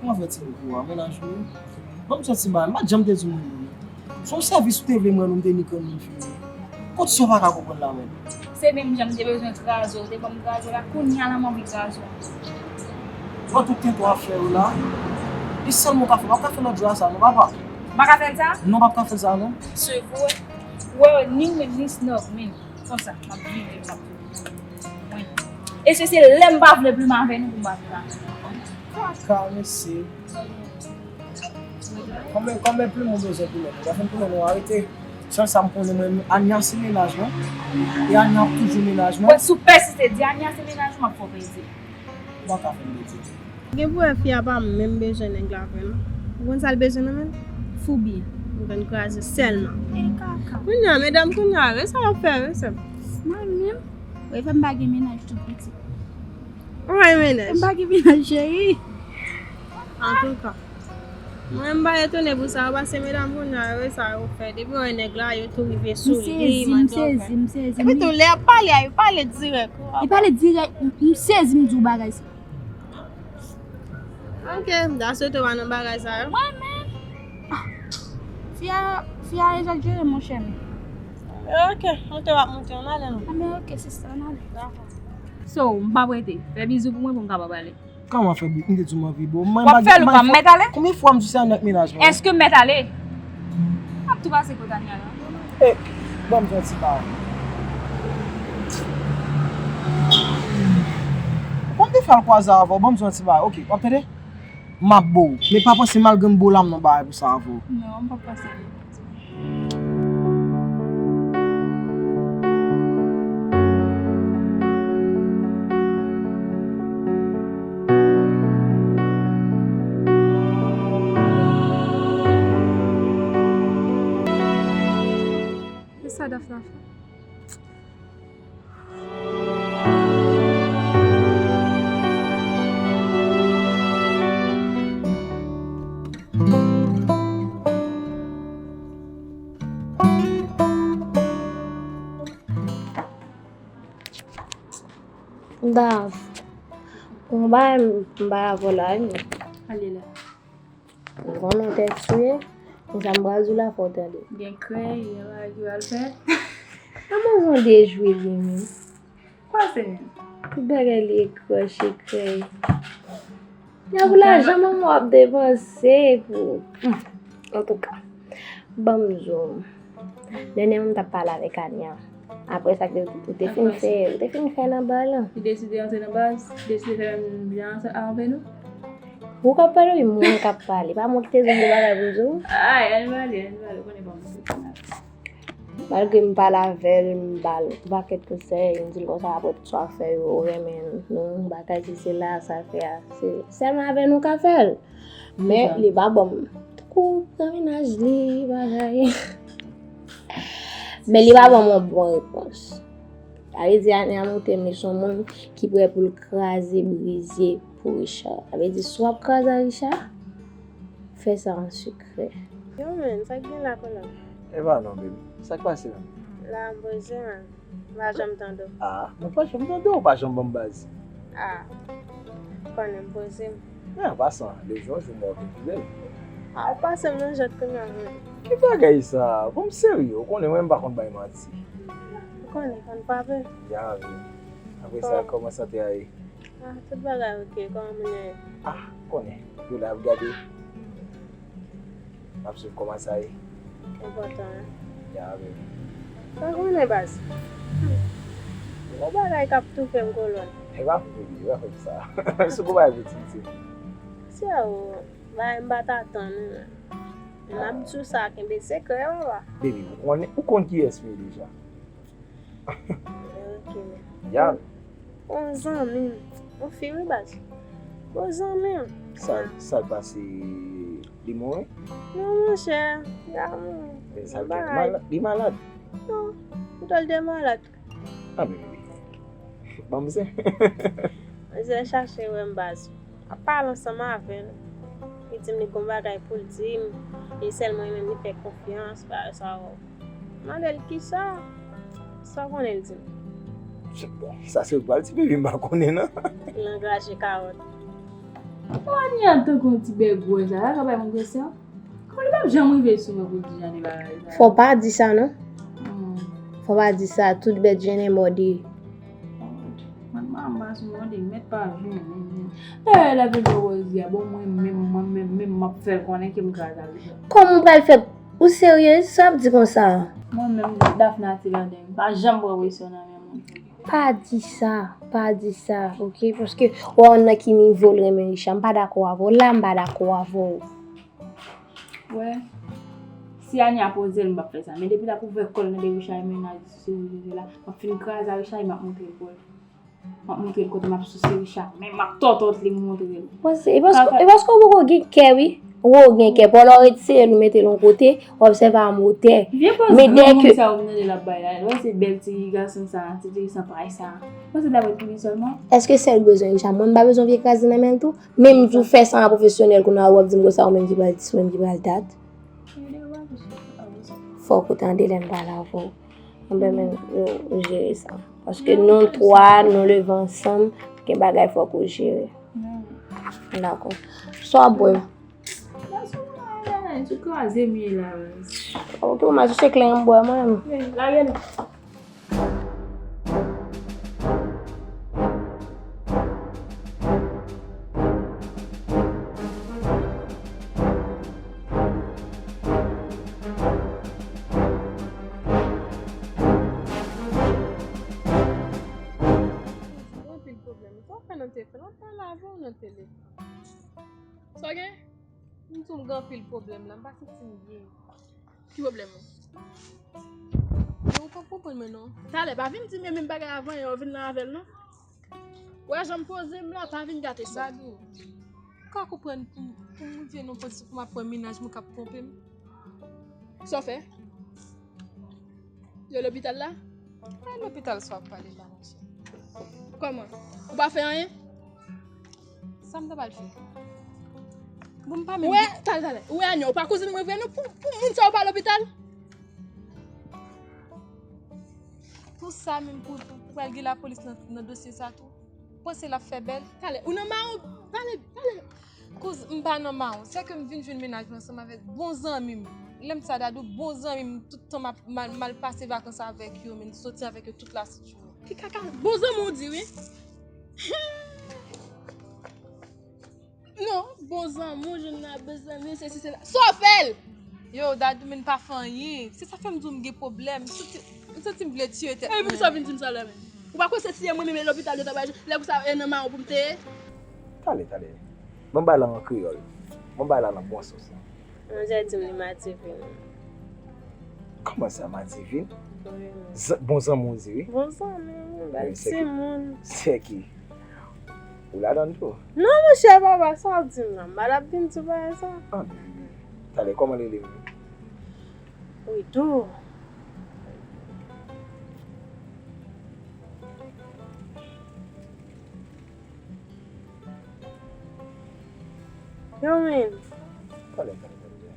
Kòman fè ti bout pou ou a, mennaj ou ye? Ban m santi bagay, m pa t janm te di w mwen non. Se yon sèvis ou te vle m rann ou, m te ni kran moun fini. Kot sa w pa ka konprann la menm? Se menm jan m te bezwen kraze w, ou te ban m kraze w la, kounye a la m anvi kraze w. Bon, tout tenten w ap fè yo la, li sèlman w ka fè, w pa ka fè lòt jou a sa non, papa. M pa ka fè l sa? Non, w pa ka fè l sa non. Se vre. Wè, ni mwen, ni Snog, men. Konsa, m ap vire, m ap vire. Mwen. E se, se lè m pa vle plim avè nou pou m pa vin avè nou. Kaka, mesye. Konbyen, konbyen plim ou bezwen pou lè nou? Lè fin pou lè nou arete. Sèl sa m konnen mwen, Ania se mennaj mwen. E Ania ap toujou mennaj mwen. Mwen si w pèsiste di Ania se mennaj ou, m ap fè w plezi. Ou pa ka fè m plezi. Gen pou wè fi a pa menm bezwen nèg la vre non. Ou konn sa l bezwen nan men l? Foubi. M konn kraze sèlman. E kaka. Kounye a, medam, kounye a, e sa w ap fè, mesye? Mwen menm, ou fè m pa gen mennaj tou piti. Ou pa gen mennaj? M pa gen mennaj, cheri. Antouka. Mwen, m pa etone pou sa, paske medam kounye a, yo, sa yo fè. Depi yo wè nèg la, yo tou rive sou li, mande yo fè. M sezi, m sezi. Epi tou, lè y ap pale a, yo pale dirèk. Yo pale dirèk, m sezi, m di w bagay sa. Ok, m ta swete w pa nan bagay sa yo. Mwen menm. Ah, fi a, fi a egzajere, monchè. Ok, monte w ap monte, ann ale non. Anben, ok, sista, ann ale. Dakò. So, m p ap rete. Fè bizou pou mwen pou m kapab ale. Kòman fè bizou? M te di w m anvi bo. W ap fè l ou pa mèt ale? Konbyen fwa m di w se Ania k mennaj mwen? Èske m mèt ale? M ap tou pase kot Ania la. E, ban m di w yon ti bagay. Ou konn te fè al kwaze avè w, ban m di w yon ti bagay. Ok, w ap tande? M ap bo w. Men pa panse malgre m bo w la, m nan bagay pou sa avè w. Non, m p ap panse. Sa fè. Dav, mwen pa, mwen pa avè w la, wi. Ale la. Ou konnen tèks ou ye, men sa m pral di w la, fò w tande. Gen krèy, gen bagay ki pral fèt. Kòman w dejwe li menm? Kwa se menm? Tout bagay li e krèy, se krèy. Y ap lajan manman w ap depanse pou. Antouka, ban m di w. Dènyèman m t ap pale avèk Ania. Apre sa ke ou te fin fè, ou te fin fè nan ba lan. Li deside antre nan baz, li deside fè menm jan avè nou. Ou k ap pale, wi, mwen k ap pale. Pa mwen ki te di w de bagay pou di w. Ay, ann pale, ann pale, ou konnen pa mwen ki pale. Malgre m pale avè l, m ba l yon pakèt konsèy, m di l konsa apre tout sa w ap fè yo, ou renmen nou, bagay si se la, sa fè a. Se sèlman avè nou ka fè l. Men li pa ban m. Tankou pran mennaj li, bagay. Men li pa ban m yon bon repons. Sa vle di, Ania montre m li se yon moun ki prè pou l kraze, brize pou Richard. Sa vle di, si w ap kraze a Richard, fè sa an sekrè. Yo, men, sa k gen la, Kola? E pa non, baby. Sa k pase menm? La, m poze, man. M pa janm tande w. Ah, mwen pa janm tande w, ou pa janm ban m baz. Ah, ou konnen m poze m. Men an pasan, lè jou an jou mwen vin twouve l. Ah, ou pase m nan jwèt kounye a menm. Ki bagay sa? Bon, m serye, ou konnen mwen m pa konn bay manti. Ou konnen, ann frape. Ya, wi. Apre sa, kòman sante a ye? Ah, tout bagay oke, kòman moun yo ye? Ah, konnen, yo la ap gade. M ap swiv kòman sa ye. Enpòtan, wi. Ya, baby. Sa konnen baz. Gon bagay k ap toufe m kolòn. E pa pou li, e pa fè m sa. Se gon bagay pou ti, ti. Se ou, bagay m pa t atann, wi. M ap di w sa, kenbe sekrè, papa. Baby, ou konnen, ou konn kiyès m ye deja. Ok. Ya. Yon zanmi m. Yon fi, wi, baz. Yon zanmi m. Sa, sa l pase, li mouri? Non, monchè, li pa mouri. Men sa l gen, li malad, li malad. Non, pito l te malad. Ah, men, ban m zen. Zen chache wè m, baz. M ap pale ansanm avè l. Li di m li gon bagay pou l di m. E sèl mwen menm li fè konfyans, bagay sa yo. M mande l kisa? Sa w konnen l di m? Bon, sa se ou k pral di, baby, m pa konnen, non. L angaje kawòt. Ou pa ni an tankou yon ti bègwè sa, sa ka bay m enpresyon. Kòman li p ap janm rive sou mwen pou l di jan de bagay sa? Fò w pa di sa, non. Hmm. Fò w pa di sa, tout bèt jennen mòde. Mwen, mwen, mwen, mwen, mwen, mèt pa jwenn, men, men. Dayè, lè vin nan Rosie a, bon, mwen menm, mwen menm, menm, m ap fè l konnen ke m kraze avè l. Kòman w pral fè? Ou serye? Sa w ap di konsa? Mwen menm, Daphna ti gade m. Pa janm pran presyon nan men moun. Pa di sa, pa di sa, oke? Paske w wè nan ki nivo l renmen Richard. M pa dakò avè w. La, m pa dakò avè w. Wè, si Ania poze l, m p ap fè sa. Men depi l ap ouvè kò l nan de Richard, mennaj li sou rezo la, m ap fin kraze a Richard, m ap montre l kò l. M ap montre l kote m ap souse Richard. Men m ap tòtòt li, m montre l. Bon, se, e paske, e paske w poko gen kè, wi. Ou gen kè. Paul, ou ret sere l, ou mete l yon kote, w obsève a motè. Vye poz granmoun sa w tande l ap bay la. Wè se bèl ti gason sa, ti fi san pay sa. Wè se dapre pou li sèlman. Èske sèl bezwen Richard? Mwen, m pa bezwen vye kraze nan men l tou. Menm di w fè sa an pwofesyonèl, kounye a w ap di m konsa, ou menm ki pral di, ou menm ki pral dat. Fòk ou tande lè m pale avè w. Anben, men, nou, nou jere sa. Paske nou twa, nou leve ansanm, gen bagay fòk ou jere. Dakò. Sa w ap bwè? Sou kraze m ye la. Ok, ou ma sou se kleren m bwè mwen. Lage l. Anpil pwoblèm. Sa w fè nan telefòn? An pale avè w nan telefòn. Sa w gen? M di w m gen anpil pwoblèm la, m pa santi m byen. Ki pwoblèm ou? Yo, ou p ap konprann mwen non. Talè, pa vin di m e menm bagay avan yè, ou vin la avè l non. Wè jan m poze m la, pa vin gate sa. Badou, ou ka konprann pou, pou m rive nan yon pozisyon pou m ap pran mennaj mwen k ap twonpe m. Sa w fè? Yo lopital la? Kay lopital sa w ap pale la, monchè? Kòman? Ou pa fè anyen? Sa m ta pral fè? Bon, m pa menm. Wè, talè, talè. Ou wè Anya, ou pa kouzin mwen vre non, pou, pou moun sa yo pa lopital? Pou sa menm, pou, pou, pou pral gen lapolis nan, nan dosye sa tou? Panse l ap fè bèl? Talè, ou nan mawon, talè, talè. Kouz, m pa nan mawon. Se ke m vin jwenn mennaj mwen ansanm avèk bon zanmi m. Lè m sa dadou, bon zanmi m, tout tan m ap mal, mal pase vakans avèk yo, men m soti avèk yo tout lasent jounen. Ki kaka, bon zanmi w di wi. Non, bon zanmi w, jwenn nan bon zanmi, se si se la. Sa w fè l? Yo, dadou, men pa fè anyen. Se sa fè m di w m gen pwoblèm. M santi, m santi m vle tiye tèt mwen. Epi pou sa w vin di m sa la menm? Ou pa kwè se si e mwen menm e lopital yo ta bay lè pou sa e nan mawon pou m te ye? Talè, talè. Ban m bay la an kreyòl. Ban m bay la nan bon sans lan. Manzè di m li Madivin. Kòman sa, Madivin? Wi. Z- Bon zanmi w di wi. Bon zanmi, bèl timoun. Sèki. Ou ladan l tou? Non, monchè, papa, sa w di m la? M pa t ap vin di w bagay sa. Ah, talè, kòman li rele menm? Wi, tou. Yo, men. Talè, talè, talè.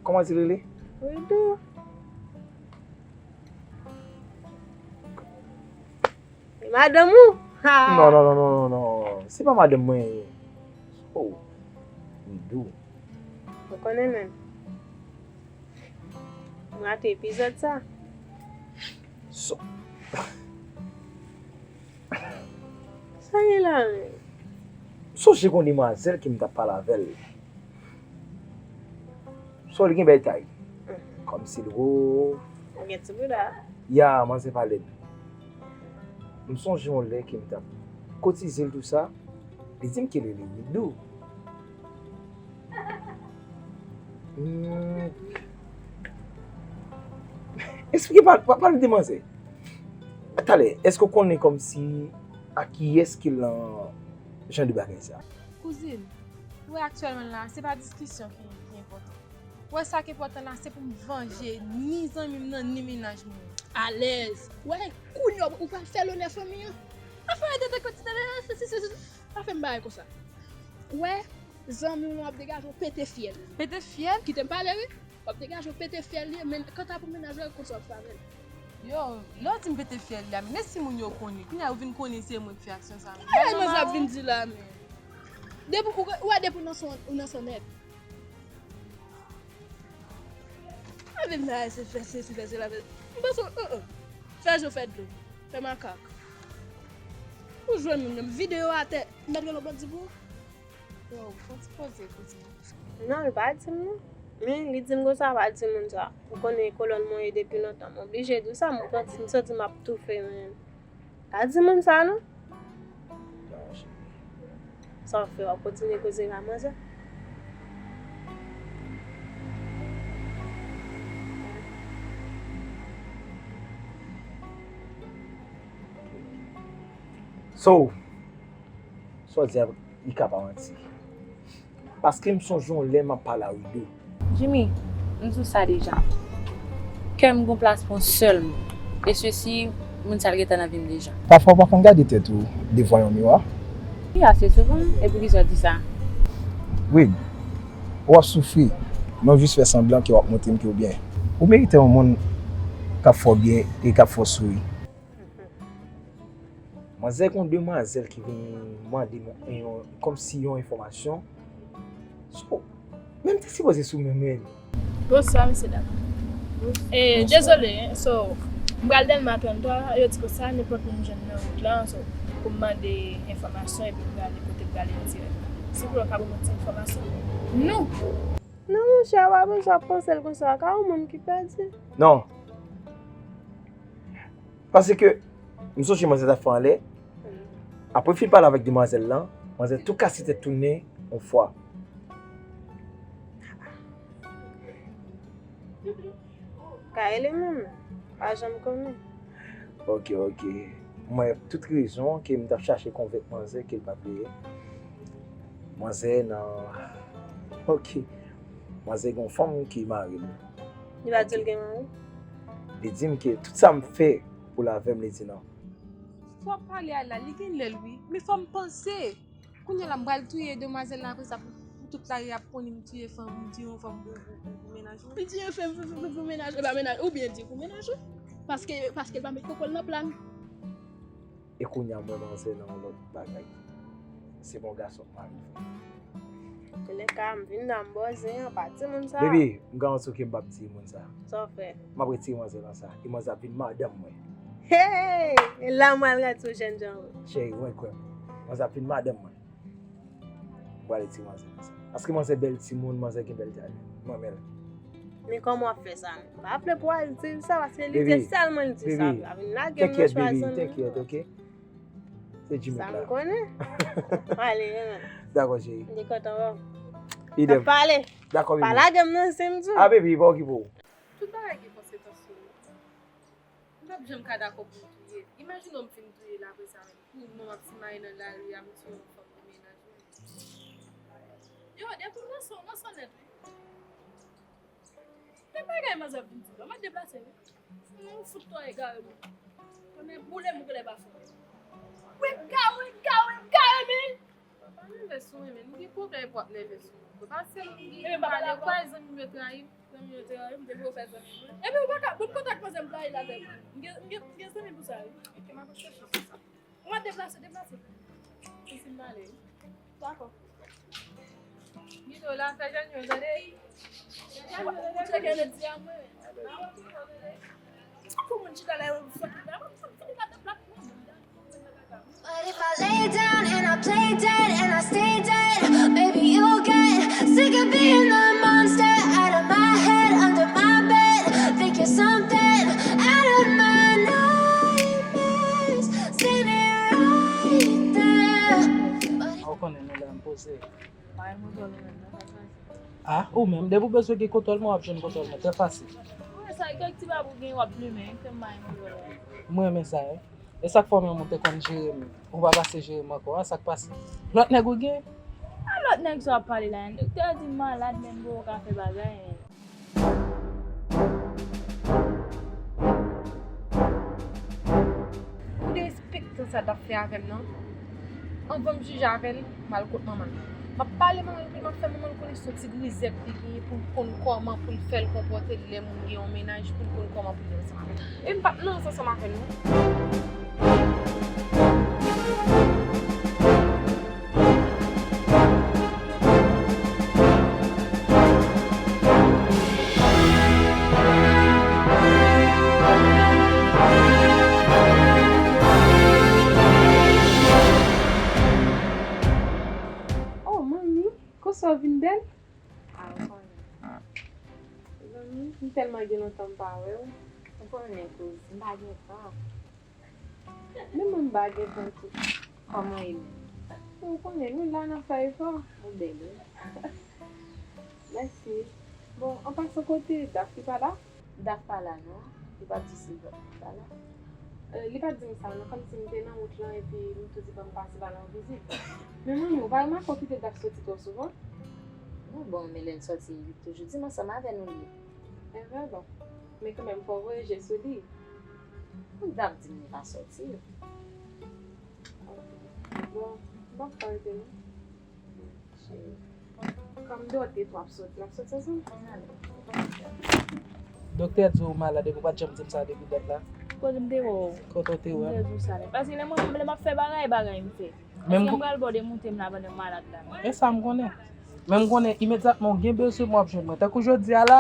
Kòman li rele? Wi, tou. E madanm ou? Ha! Non, non, non, non, non, non. Se pa madanm mwen. Oh, Midou. Ou konnen menm. M rate epizòd sa. So, Sa gen la menm? Sonje gon demwazèl ke m t ap pale avè l. So, li gen bèl tay. Kòmsi l wo. Ou gen ti bouda. Ya, manzè pa lèd. M sonje yon lè ke m t ap kotize l tou sa. Li di m ke li rele Widou. Hmm. Esplike pa, pa, pale de manzè. Talè, èske w konnen kòmsi a kiyès ki lan jan de bagay sa? Kouzin, ou wè aktyèlman la, se pa diskisyon ki, ki enpòtan. Ou wè sa k enpòtan la, se pou m vanje ni zanmi m nan, ni mennaj mwen. Alèz. Wè, kounye a ou pral fè lonè fanmi an. Afè de te kòti de se si se si. Pa fè m bagay konsa. Wè, zanmi w ap degaje w pete fyèl. Pete fyèl? Kite m pale wi. W ap degaje w pete fyèl li, men kanta pou mennaj ou, konsa w ap fè avè l. Yo, lè w di m pete fyèl li a, men si moun yo konnen, kounye a yo vin konnen se mwen ki fè aksyon sa. Ay, mwen sa ap vin di la, men. Depi ou, ou wè depi w nan son, ou nan son nèt. Avè m la, se fè se, se fè se la, fè. M panse, uh, uh. Fè je, fè dlo. Fè makak. Ou jwenn moun nan, vide yo atè. M mèt rele yon bandi pou ou? Yo, fon ti poze, kouzin. Non, li pa di m non. Men li di m konsa pa di moun sa. Ou konnen kolòn mwen ye depi lontan. M oblije di w sa, m santi, m santi m ap toufe menm. Pa di moun sa non. Sa w fè, w ap kontinye koze ak manzè? So, sa w di a, li ka pa manti. Paske m sonje yon lè m ap pale a Widou. Jimmy, m di w sa deja. Kè m gon plas pou yon sèl moun. E sesi, moun sa l gentan nan vi m deja. Pafwa w pa konn gade tèt ou devan yon miwa? Wi, ase souvan. E poukisa w di sa? Wid, w ap soufri, men w jis fè sanblan ke w ap montre m ke w byen. Ou merite yon moun k ap fè w byen e k ap fè w souri. Manzè, gon demwazèl ki vin mande m yon, kòmsi yon enfòmasyon. So, men m te sipoze sou men men li. Bonswa, mesye dam. E, dezole, hein, so, m pral Dèlma trannntwa, yo di konsa, nenpòt moun m jwenn nan wout lan, so, pou m mande enfòmasyon, epi m prale kote m prale an dirèk. Sipoze w ka ban m yon ti enfòmasyon? Non! Non, monchè, w pa bezwen ap panse l konsa, ka yon moun ki pèdi. Non. Paske, m sonje manzè t ap fè anlè. Apre fin pale avèk demwazèl lan, manzè tou kase tèt tounen yon fwa. Ka rele menm, pa janm konnen. Ok, ok. M wè tout rezon ke m t ap chache konvenk manzè ke l pa t vle. Manzè nan, ok. Manzè gen yon fanm ki mare l. Li pa di l gen mari? Li di m ke tout sa m fè pou l avè m, li di non. Fò w pale a la, li gen lè l wi. Men fò m panse. Kounye a la, m pral touye demwazèl la apre sa pou, pou tout lari ap konnen m touye fanm, m touye yon fanm pou, pou, pou, pou mennaj mwen. Li touye fanm pou, pou, pou, pou mennaj, e pa mennaj, oubyen di pou mennaj ou. Paske, paske l pa met koko l nan pla m. E kounye a, mwen panse nan yon lòt bagay. Se bon gason k mari fè. Antouleka, m vin la, m bò zen an, pa di moun sa. Baby, m garanti w ke m p ap di moun sa. Sa w fè? M ap retire manzè nan sa. E manzè ap vin madanm mwen. Hey! E la m al rate yon jènjan. Cheri, mwen kwè m. Manzè ap vin madanm mwen. M prale ti manzè konsa. Paske manzè bèl timoun, manzè gen bèl talè. M renmen l. Men kòman w ap fè sa menm? Pa vle pou w al di l sa, paske li te sèlman l di sa. Baby, la vin lage m nan chwa zanmi m. Tenkèt, baby, tenkèt, oke? Se Jimmy la. Sa m konnen. Pale, men. Dakò, cheri. M te kontan wè w. Idem. N ap pale. Dakò, baby. Pa lage m nan, se m di w. Ah, baby, pa okipe w. Tout bagay gen konsekans sou ou. M p ap janm ka dakò pou m touye l. Imajine w m fin touye l apre sa menm. Pou mwen m ap simaye nan lari a, m touye yon fanm nan mennaj mwen. Yo, depi m nan son, nan son nèt wi. Men bagay manzè ap vin di la, m ap deplase wi. Mwen fout tò egare mwen. Konnen boule m boule pa fè. Wi, egare, egare, egare, men. Pa nève sou mwen, men m gen pwoblèm pou ap nève sou mwen. Pase m gen pale, kwa zanmi m yo trayi m. Zanmi yo trayi m, depi yo fè zanmi mwen. Epi ou pa ka, bon kontak manzè m trayi l avè mwen. M gen, m gen, m gen zanmi pou sa wi. Ok, m ap chèche pou sa. Ou mèt deplase, deplase. Isit m ale wi. Dakò. Gide w la, fè jèn yo, tande. Ou tcheke lè di a mwen. Pou moun chita la, yo fè tout la. Fini gade plat mwen. But if I lay down and I play dead and I stay dead, baby, you'll get sick of being the monster out of my head, under my bed. Think you're something out of my nightmares. Seen it right there. But Ou konnen nou la m poze. Mari m rele w menm nan, sa k pase? Ah, ou menm, depi w bezwen gen kontwòl mwen, w ap jwenn kontwòl mwen, trè fasil. Wi, sa, kèk ti bagay ou gen, w ap plimen, fè m mari m rele w. Mwen renmen sa, wi. E sa k fè w menm ou te konn jere m, ou pa pase jere m ankò a, sa k pase? Lòt nèg ou gen? A lòt nèg sa w ap pale la, doktè di m malad, men m poko ka fè bagay. Ou derespektan sa t ap fè avè m nan. Anvan m jije avè l, m al kot manman l. M ap pale manman l, epi m ap fè manman l konnen se yon ti grizèt li genyen pou l konn kòman pou l fè l konpòte l lè moun gen yon mennaj, pou l konn kòman pou l viv ansanm avè l. E m p ap nan ansanm avè l, non. Oh, manmi, konsa w vin bèl? Ah, ou konnen. Zanmi, m tèlman gen lontan m pa wè w. Ou konnen, kouzin, m pa gen tan. Men mwen m pa gen tan tou. Kòman w ye menm? Ou konnen, nou la n ap fè efò. Ou bèl, wi. Mèsi. Bon, an pasan, kote Daf, li pa la? Daf pa la, non. Li pa di si Daf pa la. Eh, li pa di m sa, non, kòmsi m te nan wout lan, epi m tou di ban m pase ba l yon vizit. Men manmi, ou pa remake w kite Daf soti twò souvan? Non, bon, men lè n soti, li toujou di m ansanm avè nou li ye. E vre, bon. Men kanmenm, fò w voye je sou li. Daf di m li pa soti. Ok. Bon, m p ap fè rete non. Cheri. Kòm dòte tou ap soti, n ap soti ansanm. Ann ale. Doktè di w malad epi w pa t janm di m sa depi dat la. Kote m te wè w? Kote w te wè m? M te di w sa nèt. Paske lè mwen, lè m ap fè bagay, bagay m fè. Èske m pral ba w demoute m la pandan m malad la? E sa m konnen. Men m konnen imedyatman w gen bezwen mwen w ap jwenn mwen. Tankou jodi a la,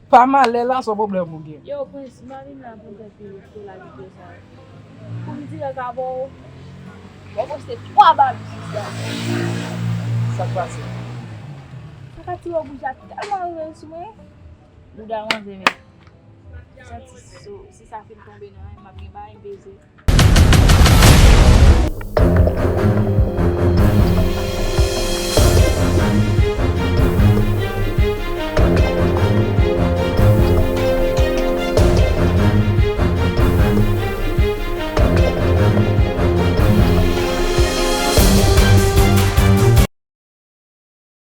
pa malè la, se yon pwoblèm ou gen. Yo, Prince, m pa vin la pou m fè pil kolabite sa. Pou m dirèk avè w, w ap poste twa bab jis la. Sa k pase? Sa ka tire w bouja tèlman rive sou mwen. Bouda manzè men. Santi si, si sa fin tonbe nan men m, m ap gen bagay m peze.